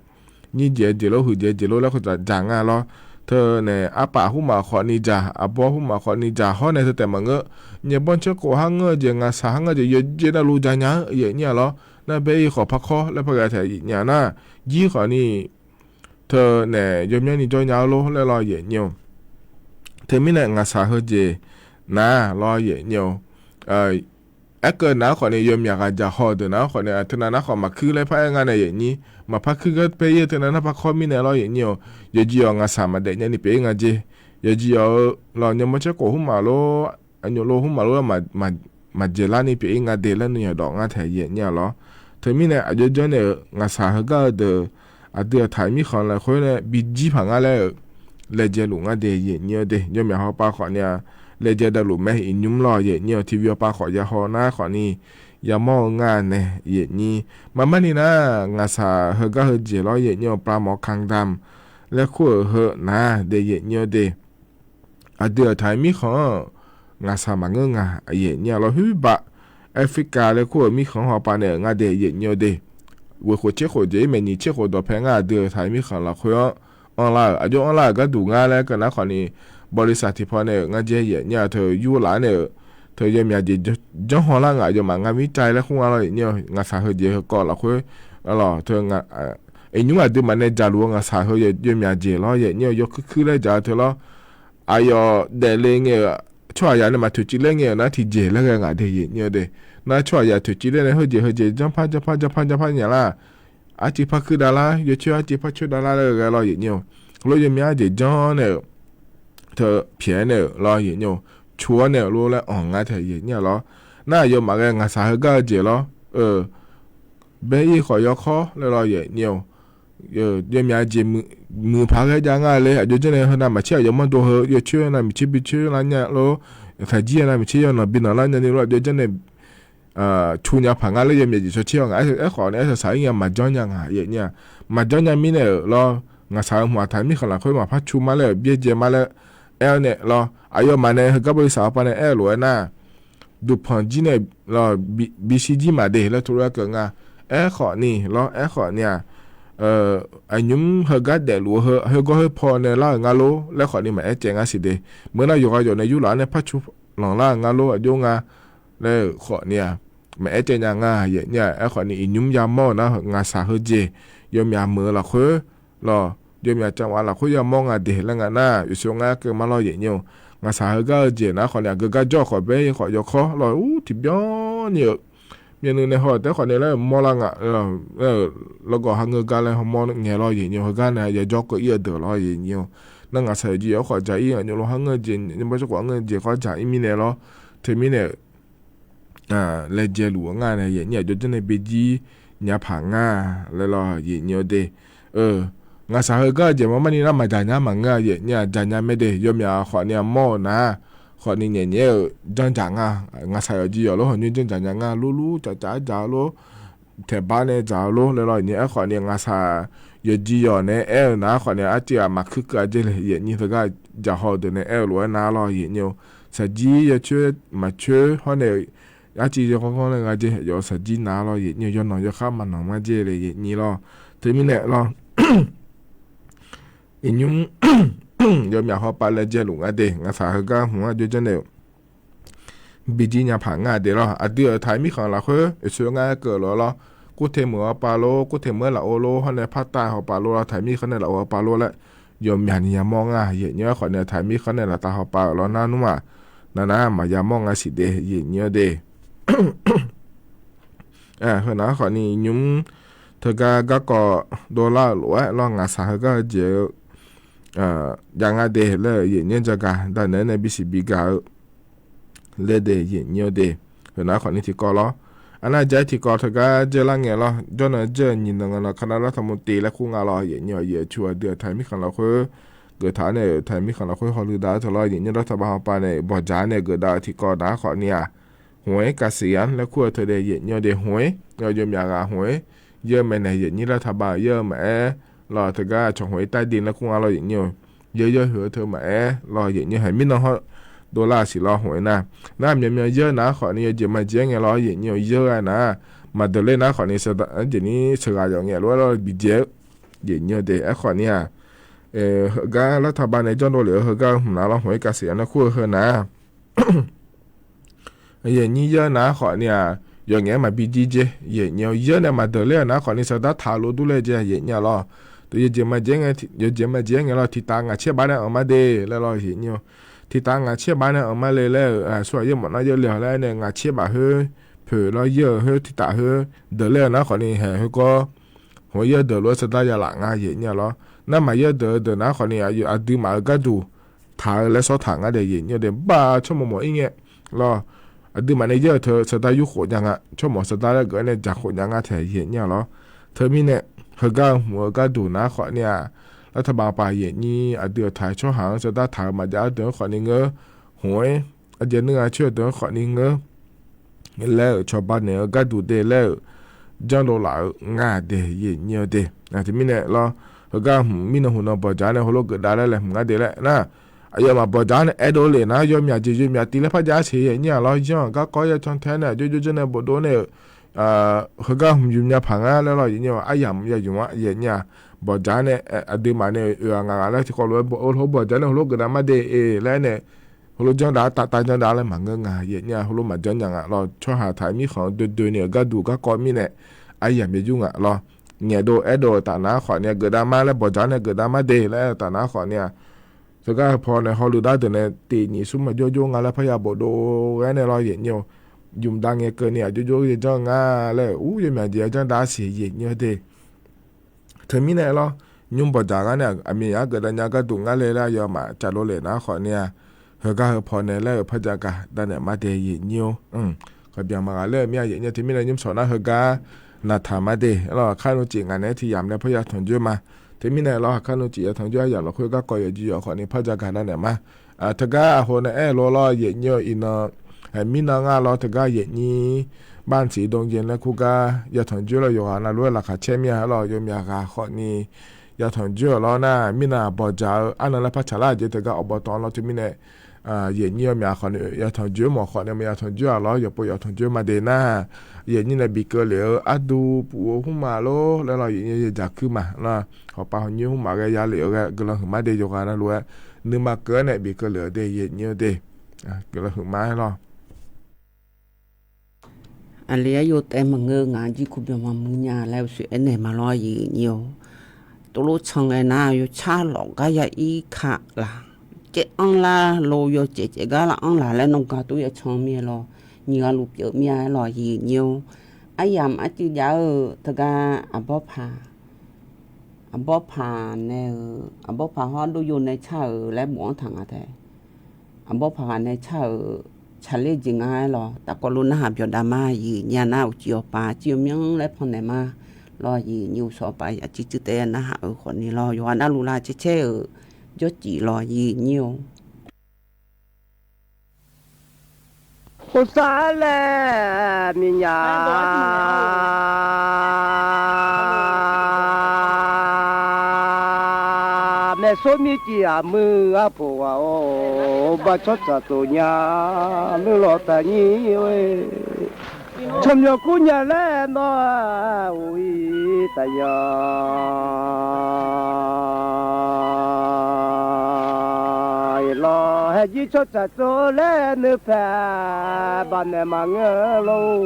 nyir jeq-aer jeq lor, huiq jeq-aer jeq lor laer khawf jaq ngar lawr. Teu nae arpaf hmq maf khawfni jaq, arbawr hmq maf khawfni jaq hawr nae teu taef maqngeur. Nyaeqbawr caerkhof har ngeur-eu jeq, ngaqshaq har ngeur-eu jeq, yawqjeq navluf jaq nya-anr, aqyuif nyir-a lawr, nar bae-ir khawf parkawr laer par ghae taef, aqyuif nyir-a nar, jir khawfni teu nae yawmyanr ni jawr nya-eu lor laer lawr, aqyuif nyir-or. Teumirnae ngaqshaq heujeq nar lawr, aqyuif nyir-or. Aerkeuv nar khawfni yawmyaq ghaq jaq haw-eu deuq nar khawfni teunav nar khawf maqkuir laer par aer ngar nae, aqyuif nyir, maqpar kuir gar bae-ir-eu teunav nar parkawr mirnae lawr, aqyuif nyir-or. Yawqjeq yawq ngaqshaq maqdaef nyani pyeuf-ir nga jeq. Yawqjeq yawq-eu lawr nyaeqbawr caerkhof hmq maf lor, aqnymq lor hmq maf lor, maqjeq larni pyeuf-ir nga de laer nuiyawf dawf ngar taef, aqyuif nyir-a lawr. Teumirnae aqjox janrnaeq-euq ngaqshaq heugar-eu deuq aqdui-euq taq-aer mirkhanq lafkhoer nae bijir paq ngar laer-euq laejae luf ngar de yaeqnyir-eu de. Yawmyaq hawpav khawfni-aq, laejae davluf mae iqnymr lawr yaeqnyir-eu, TV hawpav khawf yahaw nar khawfni yamawr-eu ngar nae yaeqnyir. Maqmarni nar, ngaqsaq heugar heujeq lawr yaeqnyir-eu, plavmawf kangdam laer kur-euq heu nar de yaeqnyir-eu de. Aqdui-euq taq-eu mirkhanq-anr ngaqsaq maqngeur nga yaeqnyir-a lawr. Huirbaq Africa laer kur-euq mirkhanq-anr hawpav nae-euq ngar de yaeqnyir-eu de. Ghoeq khof tser khof jeq-ir maeqnyiq tser khof dawqpae ngar aqdui-euq taq-eu mirkhanq lafkhoer-anr anrlar-euq, aqjox anrlar-euq gharduq ngar laer keuv nar khawfni, bawlisaq tiqpaw nae-euq ngar jaer yaeqnyir-a, teu yurlaf-anr nae-euq teu yawmyaq jeq janrhaw lar ngaq yawmaf ngar mircav laer khur nga lawr yaeqnyir-eu. Ngaqsaq heujeq heukawv lafkhoer lawr teu iqnymr aqduimaf nae dzaqluf-eu ngaqsaq heu yawmyaq jeq lawr yaeqnyir-eu, yawkuir kuir laer dzaq-eu teu lawr. Aqyawf daefle ngae-euq tsawrhaqzaq nae maqtoeqciv ler ngae-euq nar tiqjeq laer ghae ngaq de yaeqnyir-eu de. Nar tsawrhaqzaq toeqciv ler nae heujeq heujeq janrpar janrpar janrpar janrpar nya lar, arciv par kuir davlar, yawcoer arciv par coer davlar laer ghae lawr yaeqnyir-eu. Lof yawmyaq jeq janr nae-euq teu pyaeq-aer nae-euq lawr yaeqnyir-eu, cu-awr nae-euq lor laer anq ngar tae yaeqnyir-a lawr. Nar aqyawfmaf ghae ngaqsaq heugar-eu jeq lawr-eu, baer-ir khawf yawkawr laer lawr yaeqnyir-eu. Yawmyaq jeq muiq paq ghae jav ngar le, aqjox janr nae heu navmaqtser aqyawf mawrdo heu yawcoer navmaqtser bi coer lar nya lor, saqjir-eu navmaqtser yawnanq bi nanq lar nyani lor, aqjox janr nae cu nya paq ngar laer yawmyaq jeq cawtser-awr ngaq. Aerkhawf nae aer saqsaq-ir nya maqjanr nya ngaq yaeqnyir-a. Maqjanr nya mirnae-euq lawr, ngaqsaq heu hmq-aq taq-eu mirkhanq lafkhoer maqpar cu ma laer-euq byaerdzae ma laer aer-awr nae lawr, aqyawfmaf nae heugar bawlisaq hawpav nae aer-eu lof-aer nar, duqpanq jir nae lawr, bishir jir maqde laer tov lof-aer keuv nga. Aerkhawfni lawr, aerkhawfni-aq, aqnymr heugar daefluf-eu heu khoergawr khoerpaw nae lar-euq nga lor laer khawfni maqaer caev ngar siq de. Meuq nar yawqghaq yawq nae yurlaf-anr nae par cu lanqlar-euq nga lor aqjox nga laer-euq khawfni-aq, maqaer caev nya nga yaeqnyir-a. Aerkhawfni iqnymr yamawr-eu nar ngaqsaq heujeq yawmyaq meuq-eu lafkhoer lawr, yawmyaq cavghaq lafkhoer yamawr nga de laer nga nar, yawsur ngar keuv ma lawr yaeqnyir-eu. Ngaqsaq heugar-eu jeq nar khawfni aqgeu gar jawr khawf baer-ir khawf yawkawr lawr ur tiqbyan ni-euq myavnuiv nae haw taef khawfni laer mawrlar nga lawrgawv harngeur gar laer hawmawr ngae lawr yaeqnyir-eu. Heugar nae yajawr keuv-ir-eu deuq lawr yaeqnyir-eu. Nar ngaqsaq yawqjeq yawr khawf dzaq-ir aqnyuv lo harngeur jeq, nymr bawr jawr khawf harngeur jeq khawf dzaq-ir mirnae lawr. Teumirnae laejae luf-eu ngar nae yaeqnyir aqjox janr nae bijir nya paq ngar laer lawr yaeqnyir-eu de. Ngaqsaq heugar-eu jeq maqmarni nar maqdzaq nya maqngeur-a yaeqnyir-a, dzaq nya mae de. Yawmyaq khawfni-aq mawr-eu nar khawfni nyaef nyaef-euq janrdzaq nga. Ngaqsaq yawqjeq yawq lor hawq nymr janrdzaq nya ngar lorlur cavcaf-aer dzaq-eu lor, taeqbar nae dzaq-eu lor laer lawr yaeqnyir. Aerkhawfni ngaqsaq yawqjeq yawq nae aer-eu nar khawfni arciv ghaq maqkuir kuir-a dzer le yaeqnyir. Teugar dzaqhaw-eu deuq nae aer-eu lof-aer nar lawr yaeqnyir-eu. Saqjir yacoer maqcoer hawr nae arciv yawghanr ghanr laer nga dzer yawf-eu saqjir nar lawr yaeqnyir-eu. Yawnanq yawkhar maqnanq ma dzer le yaeqnyir lawr. Teumirnae lawr, iqnymr yawmyaq hawpav laejae luf ngar de. Ngaqsaq heugar hmq-anr aqjox janr nae bijir nya paq ngar de lawr. Aqdui-euq taq-eu mirkhanq lafkhoer yawsur ngar keuv lof-aer lawr, kurte meuq hawpav lor, kurte meuq-aer lafov lor, hawr nae partav hawpav lor lawr, taq-eu mirkhanq nae lafov hawpav lor laer yawmyaq ni yamawr ngar yaeqnyir. Aerkhawfni taq-eu mirkhanq nae laftav hawpav-euq lawr nar nmr-aq, navnar maqya mawr nga siq de yaeqnyir-eu de. Heu nar khawfni nymr teugar garkawv dovlar-euq lof-aer lawr ngaqsaq heugar-eu jeq-eu jav ngar de laer-euq yaeqnyir jagaq danaeq-aer nae bisiq bigaq-eu laer de yaeqnyir-eu de. Heu nar khawfni tiqkawv lawr, arnar ja-aer tiqkawv teugar dzeurlar ngae lawr, jawrnan dzeur-eu nyiq nan ngaq nan kanav lar taqmur tiv laer kur nga lawr yaeqnyir. Aqyuif aqtsu aqdui-euq taq-eu mirkhanq lafkhoer geuf taq-awr nae-euq taq-eu mirkhanq lafkhoer hawlui dav-aer taq lawr yaeqnyir. Dawrtaq ba hawpav nae bawqdzaq-aer nae geuf dav-eu tiqkawv nar khawfni-aq, hmq-aer kasiq-anr laer kur-eu teu de yaeqnyir-eu de. Hmq-aer yawmyaq ghaq hmq-aer yeur mae nae yaeqnyir. Dawrtaq ba-euq yeur-eu maqaer lawr, teugar cawq hmq-aer tair de laer kur nga lawr yaeqnyir-eu. Yeur yawhuiq-eu teu maqaer lawr yaeqnyir. Haiq mirnan hawr dovlar-eu siq lawr hmq-aer nar. Nar myaqmyan yeur nar khawfni yawjeq majeq-aer ngae lawr yaeqnyir-eu. Yeur-a nar maqdeuq ler nar khawfni saqdaq-anr jeq ni sheuqghaq yawf ngae lof-aer lawr bidzae-eu yaeqnyir-eu de. Aerkhawfni-aq, heugar Dawrtaq ba nae janrdov lef-eu heugar-eu hmq nar lawr hmq-aer kasiq-anr laer kur-eu heu nar yaeqnyir yeur nar khawfni-aq, yawqngaef-aer maqbi jir jer yaeqnyir-eu. Yeur nae maqdeuq ler-eu nar khawfni saqdaq taq-eu lof dur laer jeq yaeqnyir-a lawr. Teu yawjeq majeq-aer ngae lawr tiqtaf ngaq caer baf nae anq ma de laer lawr yaeqnyir-eu. Tiqtaf ngaq caer baf nae anq ma le laer-euq aqsur aqyar mawf nar yeur le-awq laer nae ngaq caer baf khoer poeq lawr yeur-eu khoer tiqtaf khoer deuq ler-eu nar khawfni haeq khoergawr hmq-aer yeur deuq lof-aer saqdaq ya laf nga yaeqnyir-a lawr. Nar maqyeur deuq-eu deuq nar khawfni aqduimaf-euq gharduq taq-eu laer sawr taq ngar de yaeqnyir-eu de. Baf tsawrmawq mawq-ir ngae lawr, aqduimaf nae yeur-eu teu saqdaq yur khof nya nga. Tsawrmawq saqdaq laer geuf-aer nae dzaq khof nya nga taeq yaeqnyir-a lawr. Teumirnae heugar-eu hmq-eu gharduq nar khawfni-aq, Artaqbaq paq yaeqnyir aqdui aqtaq-eu tsawrhaq-anr sardar taq-euq maqjav-eu deuq-anr khawfni ngeur, hmq-aer arjaev nuir nga coer-eu deuq-anr khawfni ngeur laer-euq cawba naeq-eu gharduq de laer-euq janrdov laf-eu nga de yaeqnyir-eu de. Teumirnae lawr, heugar hmq mirnan hmq nan bawqdzaq nae heulof geufdav laer laeqhmq ngar de laer nar, aqyawfmaf bawqdzaq nae aerdov lef nar yawmyaq jeq yawmyaq tiv laer par jav-aer siq yaeqnyir-aq lawr, yanr-aq garkawv ya can tae nae aqjox jawr janr nae bofdov nae-euq heugar hmq ymq nya paq ngar laer lawr yaeqnyir-eu aryamq ya ymq-a yaeqnyir-aq, bawqdzaq nae aqduimaf nae oeq ghaq ngaq ghaq laer tiqkawv lof-aer bawq-eu heulof bawqdzaq nae heulof geufdav mar de-e laer nae, heulof janrdav-ar tavtav janrdav laer maqngeur nga yaeqnyir-aq, heulof maqjanr nya nga lawr, tsawrhaq taq-euq mirkhanq-anr doe doe ni-euq gharduq garkawv mirnae aryamq ya jur nga lawr. Ngaeqdov aerdov-euq tafnav-ar khawfni-a geufdav mar laer bawqdzaq nae geufdav mar de laer aer-eu tafnav-ar khawfni-a, teugar heupaw nae hawluiv dar deuq nae tiq nyiq smr maqjawr jawr nga laer parya bofdov ghae nae lawr yaeqnyir-eu, ymq dav ngae keuvni aqjox jawr ya janr-eu nga laer-euq ur yawmyaq jeq ya janrdav-ar siq yaeqnyir-eu de. Teumirnae lawr, nymr bawqdzaq gar nae aqmiqyaq-anr geufdav nya gharduq ngar le laer aqyawfmaf cavlov lef nar khawfni-a, heugar heupaw nae laer-euq par jagaq dav naeq mar de yaeqnyir-or. Kaqbyan maqghaq ler-eu mir-a yaeqnyir-eu teumirnae nymr sawq nar heugar naqtaq mar de lawr, aqkar nmr cif ngaq naeq-aer tiq yamq nae par ya tanq joer ma. Teumirnae lawr, aqkar nmr cif ya tanq joer aryamq lafkhoer garkawv yawqjeq yawq khawfni par jagaq dav naeq mar. Teugar aqho nae aer-eu lof lawr yaeqnyir-eu iqnan mirnan ngar lawr teugar yaeqnyir banq tiq dmq jeq nae kur gar ya tanq joer lawr yawqghaq navluf-aer laqkhaq caer mir-a lawr yawmyaq ghaq khawfni ya tanq joer-euq lawr nar mirnan aq bawqdzaq-eu arnan laer par tsaqlar-eu jeq teugar awqbawq tawv lawr teumirnae yaeqnyir-eu myaq khawfni ya tanq joer mawf khawfni maqya tanq joer-aq lawr yawqpov yawq tanq joer ma de nar, yaeqnyir nae bikeuv lef-eu ardu puf-eu hmr ma lor laer lawr yaeqnyir-eu yadzaq kuir ma lawr, hawqpav hawqnyoer hmr ma ghae ya lef-eu ghae guiqlanq huiqma de yawqghaq navluf-aer nuima keuv-aer nae bikeuv lef-eu de yaeqnyir-eu de. Guiqlanq huiqma-aer lawr. Aqli-aer yawtaev maqngeur ngaq jir kurbyan maqmuiq nya laer uqshoe aernaeq ma lawr yaeqnyir-or. Tovlof can ngae nar yawcar lawq gar ya ir ka laq, caev anr lar lo yawcaev caev gar lar anr laq laer nawr gaq tov ya can mir-aer lawr, nyiq ghaq luf pyeuf mir-a-aer lawr yaeqnyir-or. Aryamq arcuiv jav-eu teugar aqbawr paq, aqbawr paq nae-eu, aqbawr paq hawr dov yo nae car-euq laer bof-anr taq nga tae. Aqbawr paq ghaq nae car-euq tsaqler jeq nga-aer lawr tafkawv lof narhaq byawq dav ma yaeqnyir-a nar uqcif awqpaq cir-eu myanr laer pannaeq ma lawr yaeqnyir uqshawq awqpaq aqcir cir taef narhaq-euq khawfni lawr yawqghaq navluf lavcaer caer-euq jawrcif lawr yaeqnyir-or. Uqsar laer miqnya maeqsor mircif aqmuiq arpoq ghaq-or, ba tsawrtsaq tsof nya nuir lawq taqnyir-e. Tsawrmyanr kur nya laer nawr-a uq-ir taqya lawq, haeqjir tsawrtsaq tsov laer nuipae baqnaeq maqngeur lor.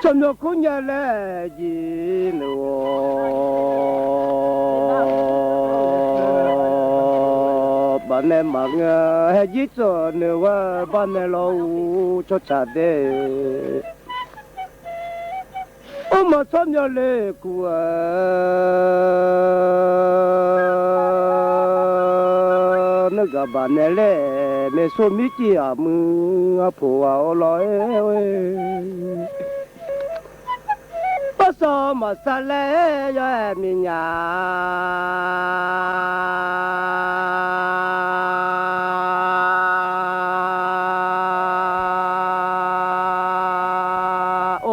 Tsawrmyanr kur nya laer jeq nuir-awr baqnaeq maqngeur, haeqjir tsawq nuir-awr baqnaeq lawq-or tsawrtsaq de. Armawr tsawrmyanr le kur-eu nuir gaq baqnaeq laer maeqsor mircif aqmuiq arpoq ghaq-or lawq-aer, barsav maqsav laer yawr-aer miqnya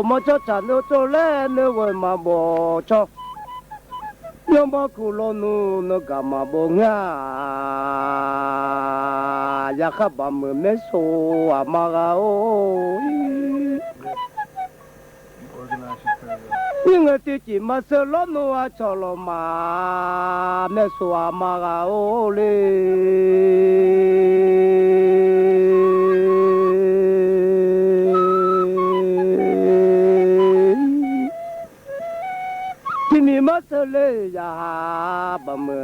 Uqmawr tsawrtsaq nuir tsov laer nuir ghoe maqbawq tsawr. Yawmawr kuv lawr nmr nuir gaq maqbawq ngar-aq, yaqkhar baqmeuq maersov aqma ghaq-or. Nymr ngae tiq cif maqsheu lawrnmr aqcawq lawqma maersov aqma ghaq-or le. Tiqmiq marsheu le yaqha baqmeuq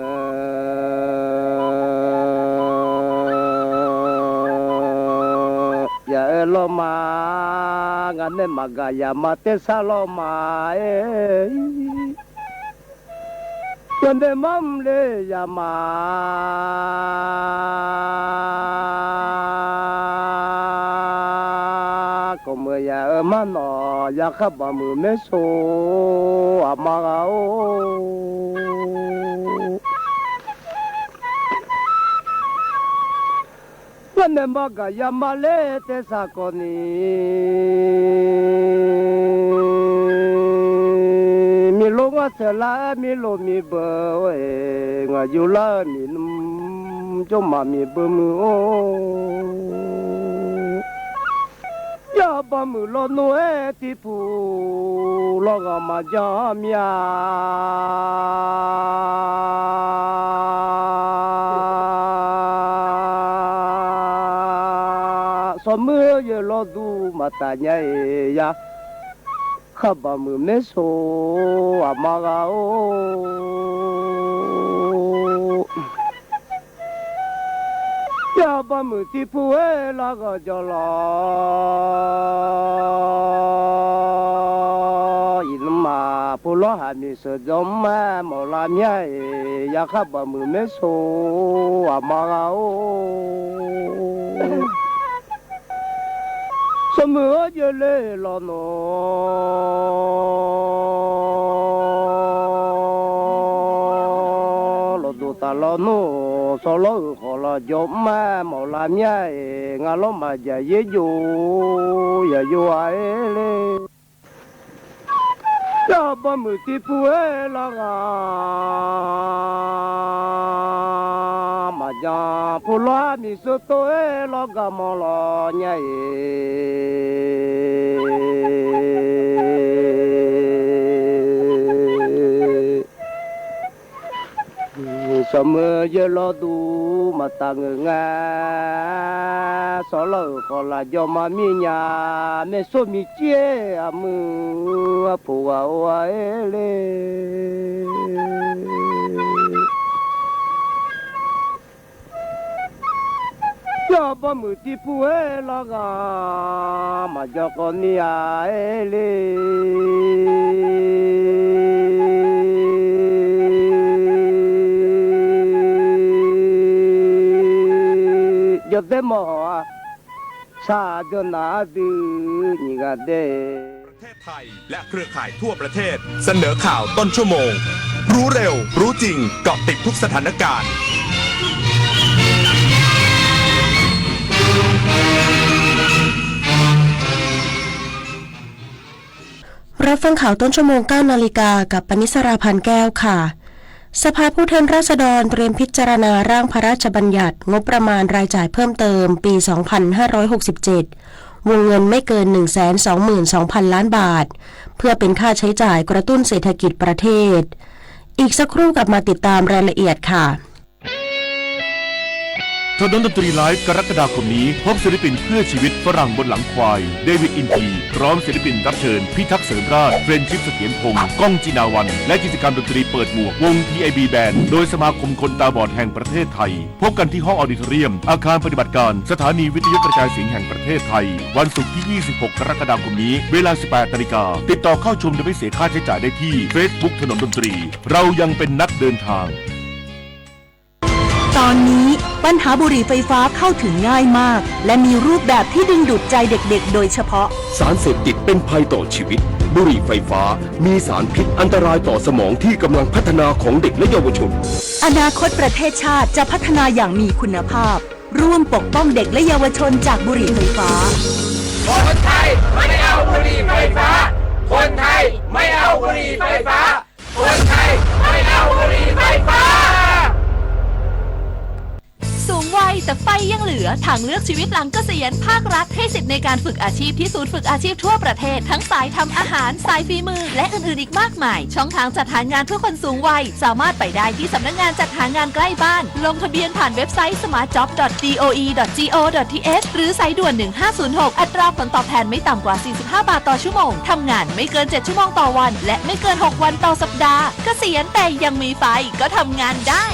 yaq-aer lawrma, ngaq nae maqgaq yaq ma tersar lawrma-aer. Yawdaef marmr le yaq ma Kawqmeuq yaq-eu mar nawq, ya khar baqmuiq maer so, aqma ghaq-or. Ngar nae mar gaq ya mar ler taev saq kawv ni, miqlof ngar tsaeq lar-aer miqlof miqbeuq-or-eq, ngaq yur lar-eu miqnmr jawrmaf miqbeuq muiq-or. Yar baqmuiq lawnmr-aer tiqpuq lawrghaq maqjan mir-a. Sawqmuir yawlawv duq maqtaf nya-iq ya. Khar baqmuiq maer so, aqma ghaq-or. Yar baqmuiq tiqpuq-aer larghaq jawr lawr. Iqnmr maqpu lawr haq miqsheuq jawr mr-aer mawf lar mya-iq, ya khar baqmuiq maer so, aqma ghaq-or. Sawqmuiq-anr jeuqle lawnmr lawqduq taf lawnmr, sawrlawr-euq khawf laf jawr mr-aer mawf lar mya-iq, ngar lawr maqjaq yaer jov-or, yaq yov-a-aer le. Yar baqmuiq tiqpuq-aer larghaq maqjan, pu lawr-aer miqsheuq tov-aer lawrgaq mawf lawq nya-iq. Sawqmuiq yawlawv duq maqtaf ngeur nga. Sawrlawr-euq khawf laf jawr ma mir nya. Maersor miqcir-aer aqmuiq arpoq ghaq-or-a-aer le. Yar baqmuiq tiqpuq-aer larghaq maqjan khawf ni-a-aer le. Jawrdaer mawq-awq-a. Shaqjawr naq ardui nyiq ghaq daer ประเทศไทยและเครือข่ายทั่วประเทศ เสนอข่าวต้นชั่วโมง รู้เร็ว รู้จริง เกาะติดทุกสถานการณ์ รับฟังข่าวต้นชั่วโมง เก้านาฬิกา กับปนิสรา พานแก้ว ค่ะ สภาผู้แทนราษฎรเตรียมพิจารณาร่างพระราชบัญญัติงบประมาณรายจ่ายเพิ่มเติมปี สองพันห้าร้อยหกสิบเจ็ด วงเงินไม่เกิน หนึ่งแสนสองหมื่นสองพันล้านบาท เพื่อเป็นค่าใช้จ่ายกระตุ้นเศรษฐกิจประเทศ อีกสักครู่กลับมาติดตามรายละเอียดค่ะ ถนนดนตรีไลฟ์ กรกฎาคมนี้ พบศิลปินเพื่อชีวิตฝรั่งบนหลังควาย เดวิด อินที พร้อมศิลปินรับเชิญ พิทักษ์เสริมราช เฟรนชิป เสถียรพงษ์ ก้อง จินาวัน และกิจกรรมดนตรีเปิดหมวกวง ทีไอบี แบนด์ โดยสมาคมคนตาบอดแห่งประเทศไทย พบกันที่ห้องออดิโทเรียม อาคารปฏิบัติการสถานีวิทยุกระจายเสียงแห่งประเทศไทย วันศุกร์ที่ ยี่สิบหก กรกฎาคมนี้ เวลา สิบแปดนาฬิกา ติดต่อเข้าชมโดยไม่เสียค่าใช้จ่ายได้ที่ Facebook ถนนดนตรี เรายังเป็นนักเดินทาง ตอนนี้ปัญหาบุหรี่ไฟฟ้าเข้าถึงง่ายมาก และมีรูปแบบที่ดึงดูดใจเด็กๆ โดยเฉพาะ สารเสพติดเป็นภัยต่อชีวิต บุหรี่ไฟฟ้ามีสารพิษอันตรายต่อสมองที่กำลังพัฒนาของเด็กและเยาวชน อนาคตประเทศชาติจะพัฒนาอย่างมีคุณภาพ ร่วมปกป้องเด็กและเยาวชนจากบุหรี่ไฟฟ้า คนไทยไม่เอาบุหรี่ไฟฟ้า คนไทยไม่เอาบุหรี่ไฟฟ้า คนไทยไม่เอาบุหรี่ไฟฟ้า สูงวัยแต่ไฟยังเหลือ ทางเลือกชีวิตหลังเกษียณ ภาครัฐให้สิทธิ์ในการฝึกอาชีพที่ศูนย์ฝึกอาชีพทั่วประเทศ ทั้งสายทำอาหาร สายฝีมือ และอื่นๆ อีกมากมาย ช่องทางจัดหางานเพื่อคนสูงวัย สามารถไปได้ที่สำนักงานจัดหางานใกล้บ้าน ลงทะเบียนผ่านเว็บไซต์ สมาร์ทจ็อบ ดอท ดีโออี ดอท จีโอ ดอท ทีเอช หรือสายด่วน หนึ่งห้าศูนย์หก อัตราผลตอบแทนไม่ต่ำกว่า สี่สิบห้าบาทต่อชั่วโมง ทำงานไม่เกิน เจ็ดชั่วโมงต่อวัน และไม่เกิน หกวันต่อสัปดาห์ เกษียณแต่ยังมีไฟก็ทำงานได้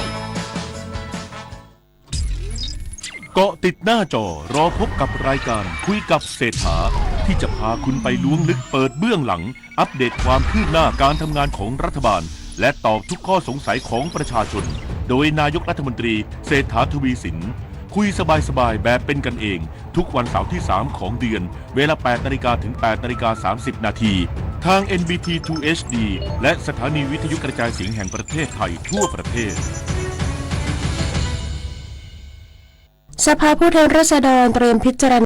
เกาะติดหน้าจอ รอพบกับรายการคุยกับเศรษฐา ที่จะพาคุณไปล้วงลึกเปิดเบื้องหลัง อัปเดตความคืบหน้าการทำงานของรัฐบาล และตอบทุกข้อสงสัยของประชาชน โดยนายกรัฐมนตรีเศรษฐา ทวีสิน คุยสบายๆแบบเป็นกันเอง ทุกวันเสาร์ที่สามของเดือน เวลาแปดนาฬิกาถึงแปดนาฬิกาสามสิบนาที ทาง เอ็น บี ที ทู เอช ดี และสถานีวิทยุกระจายเสียงแห่งประเทศไทยทั่วประเทศ สภาผู้แทนราษฎรเตรียมพิจารณา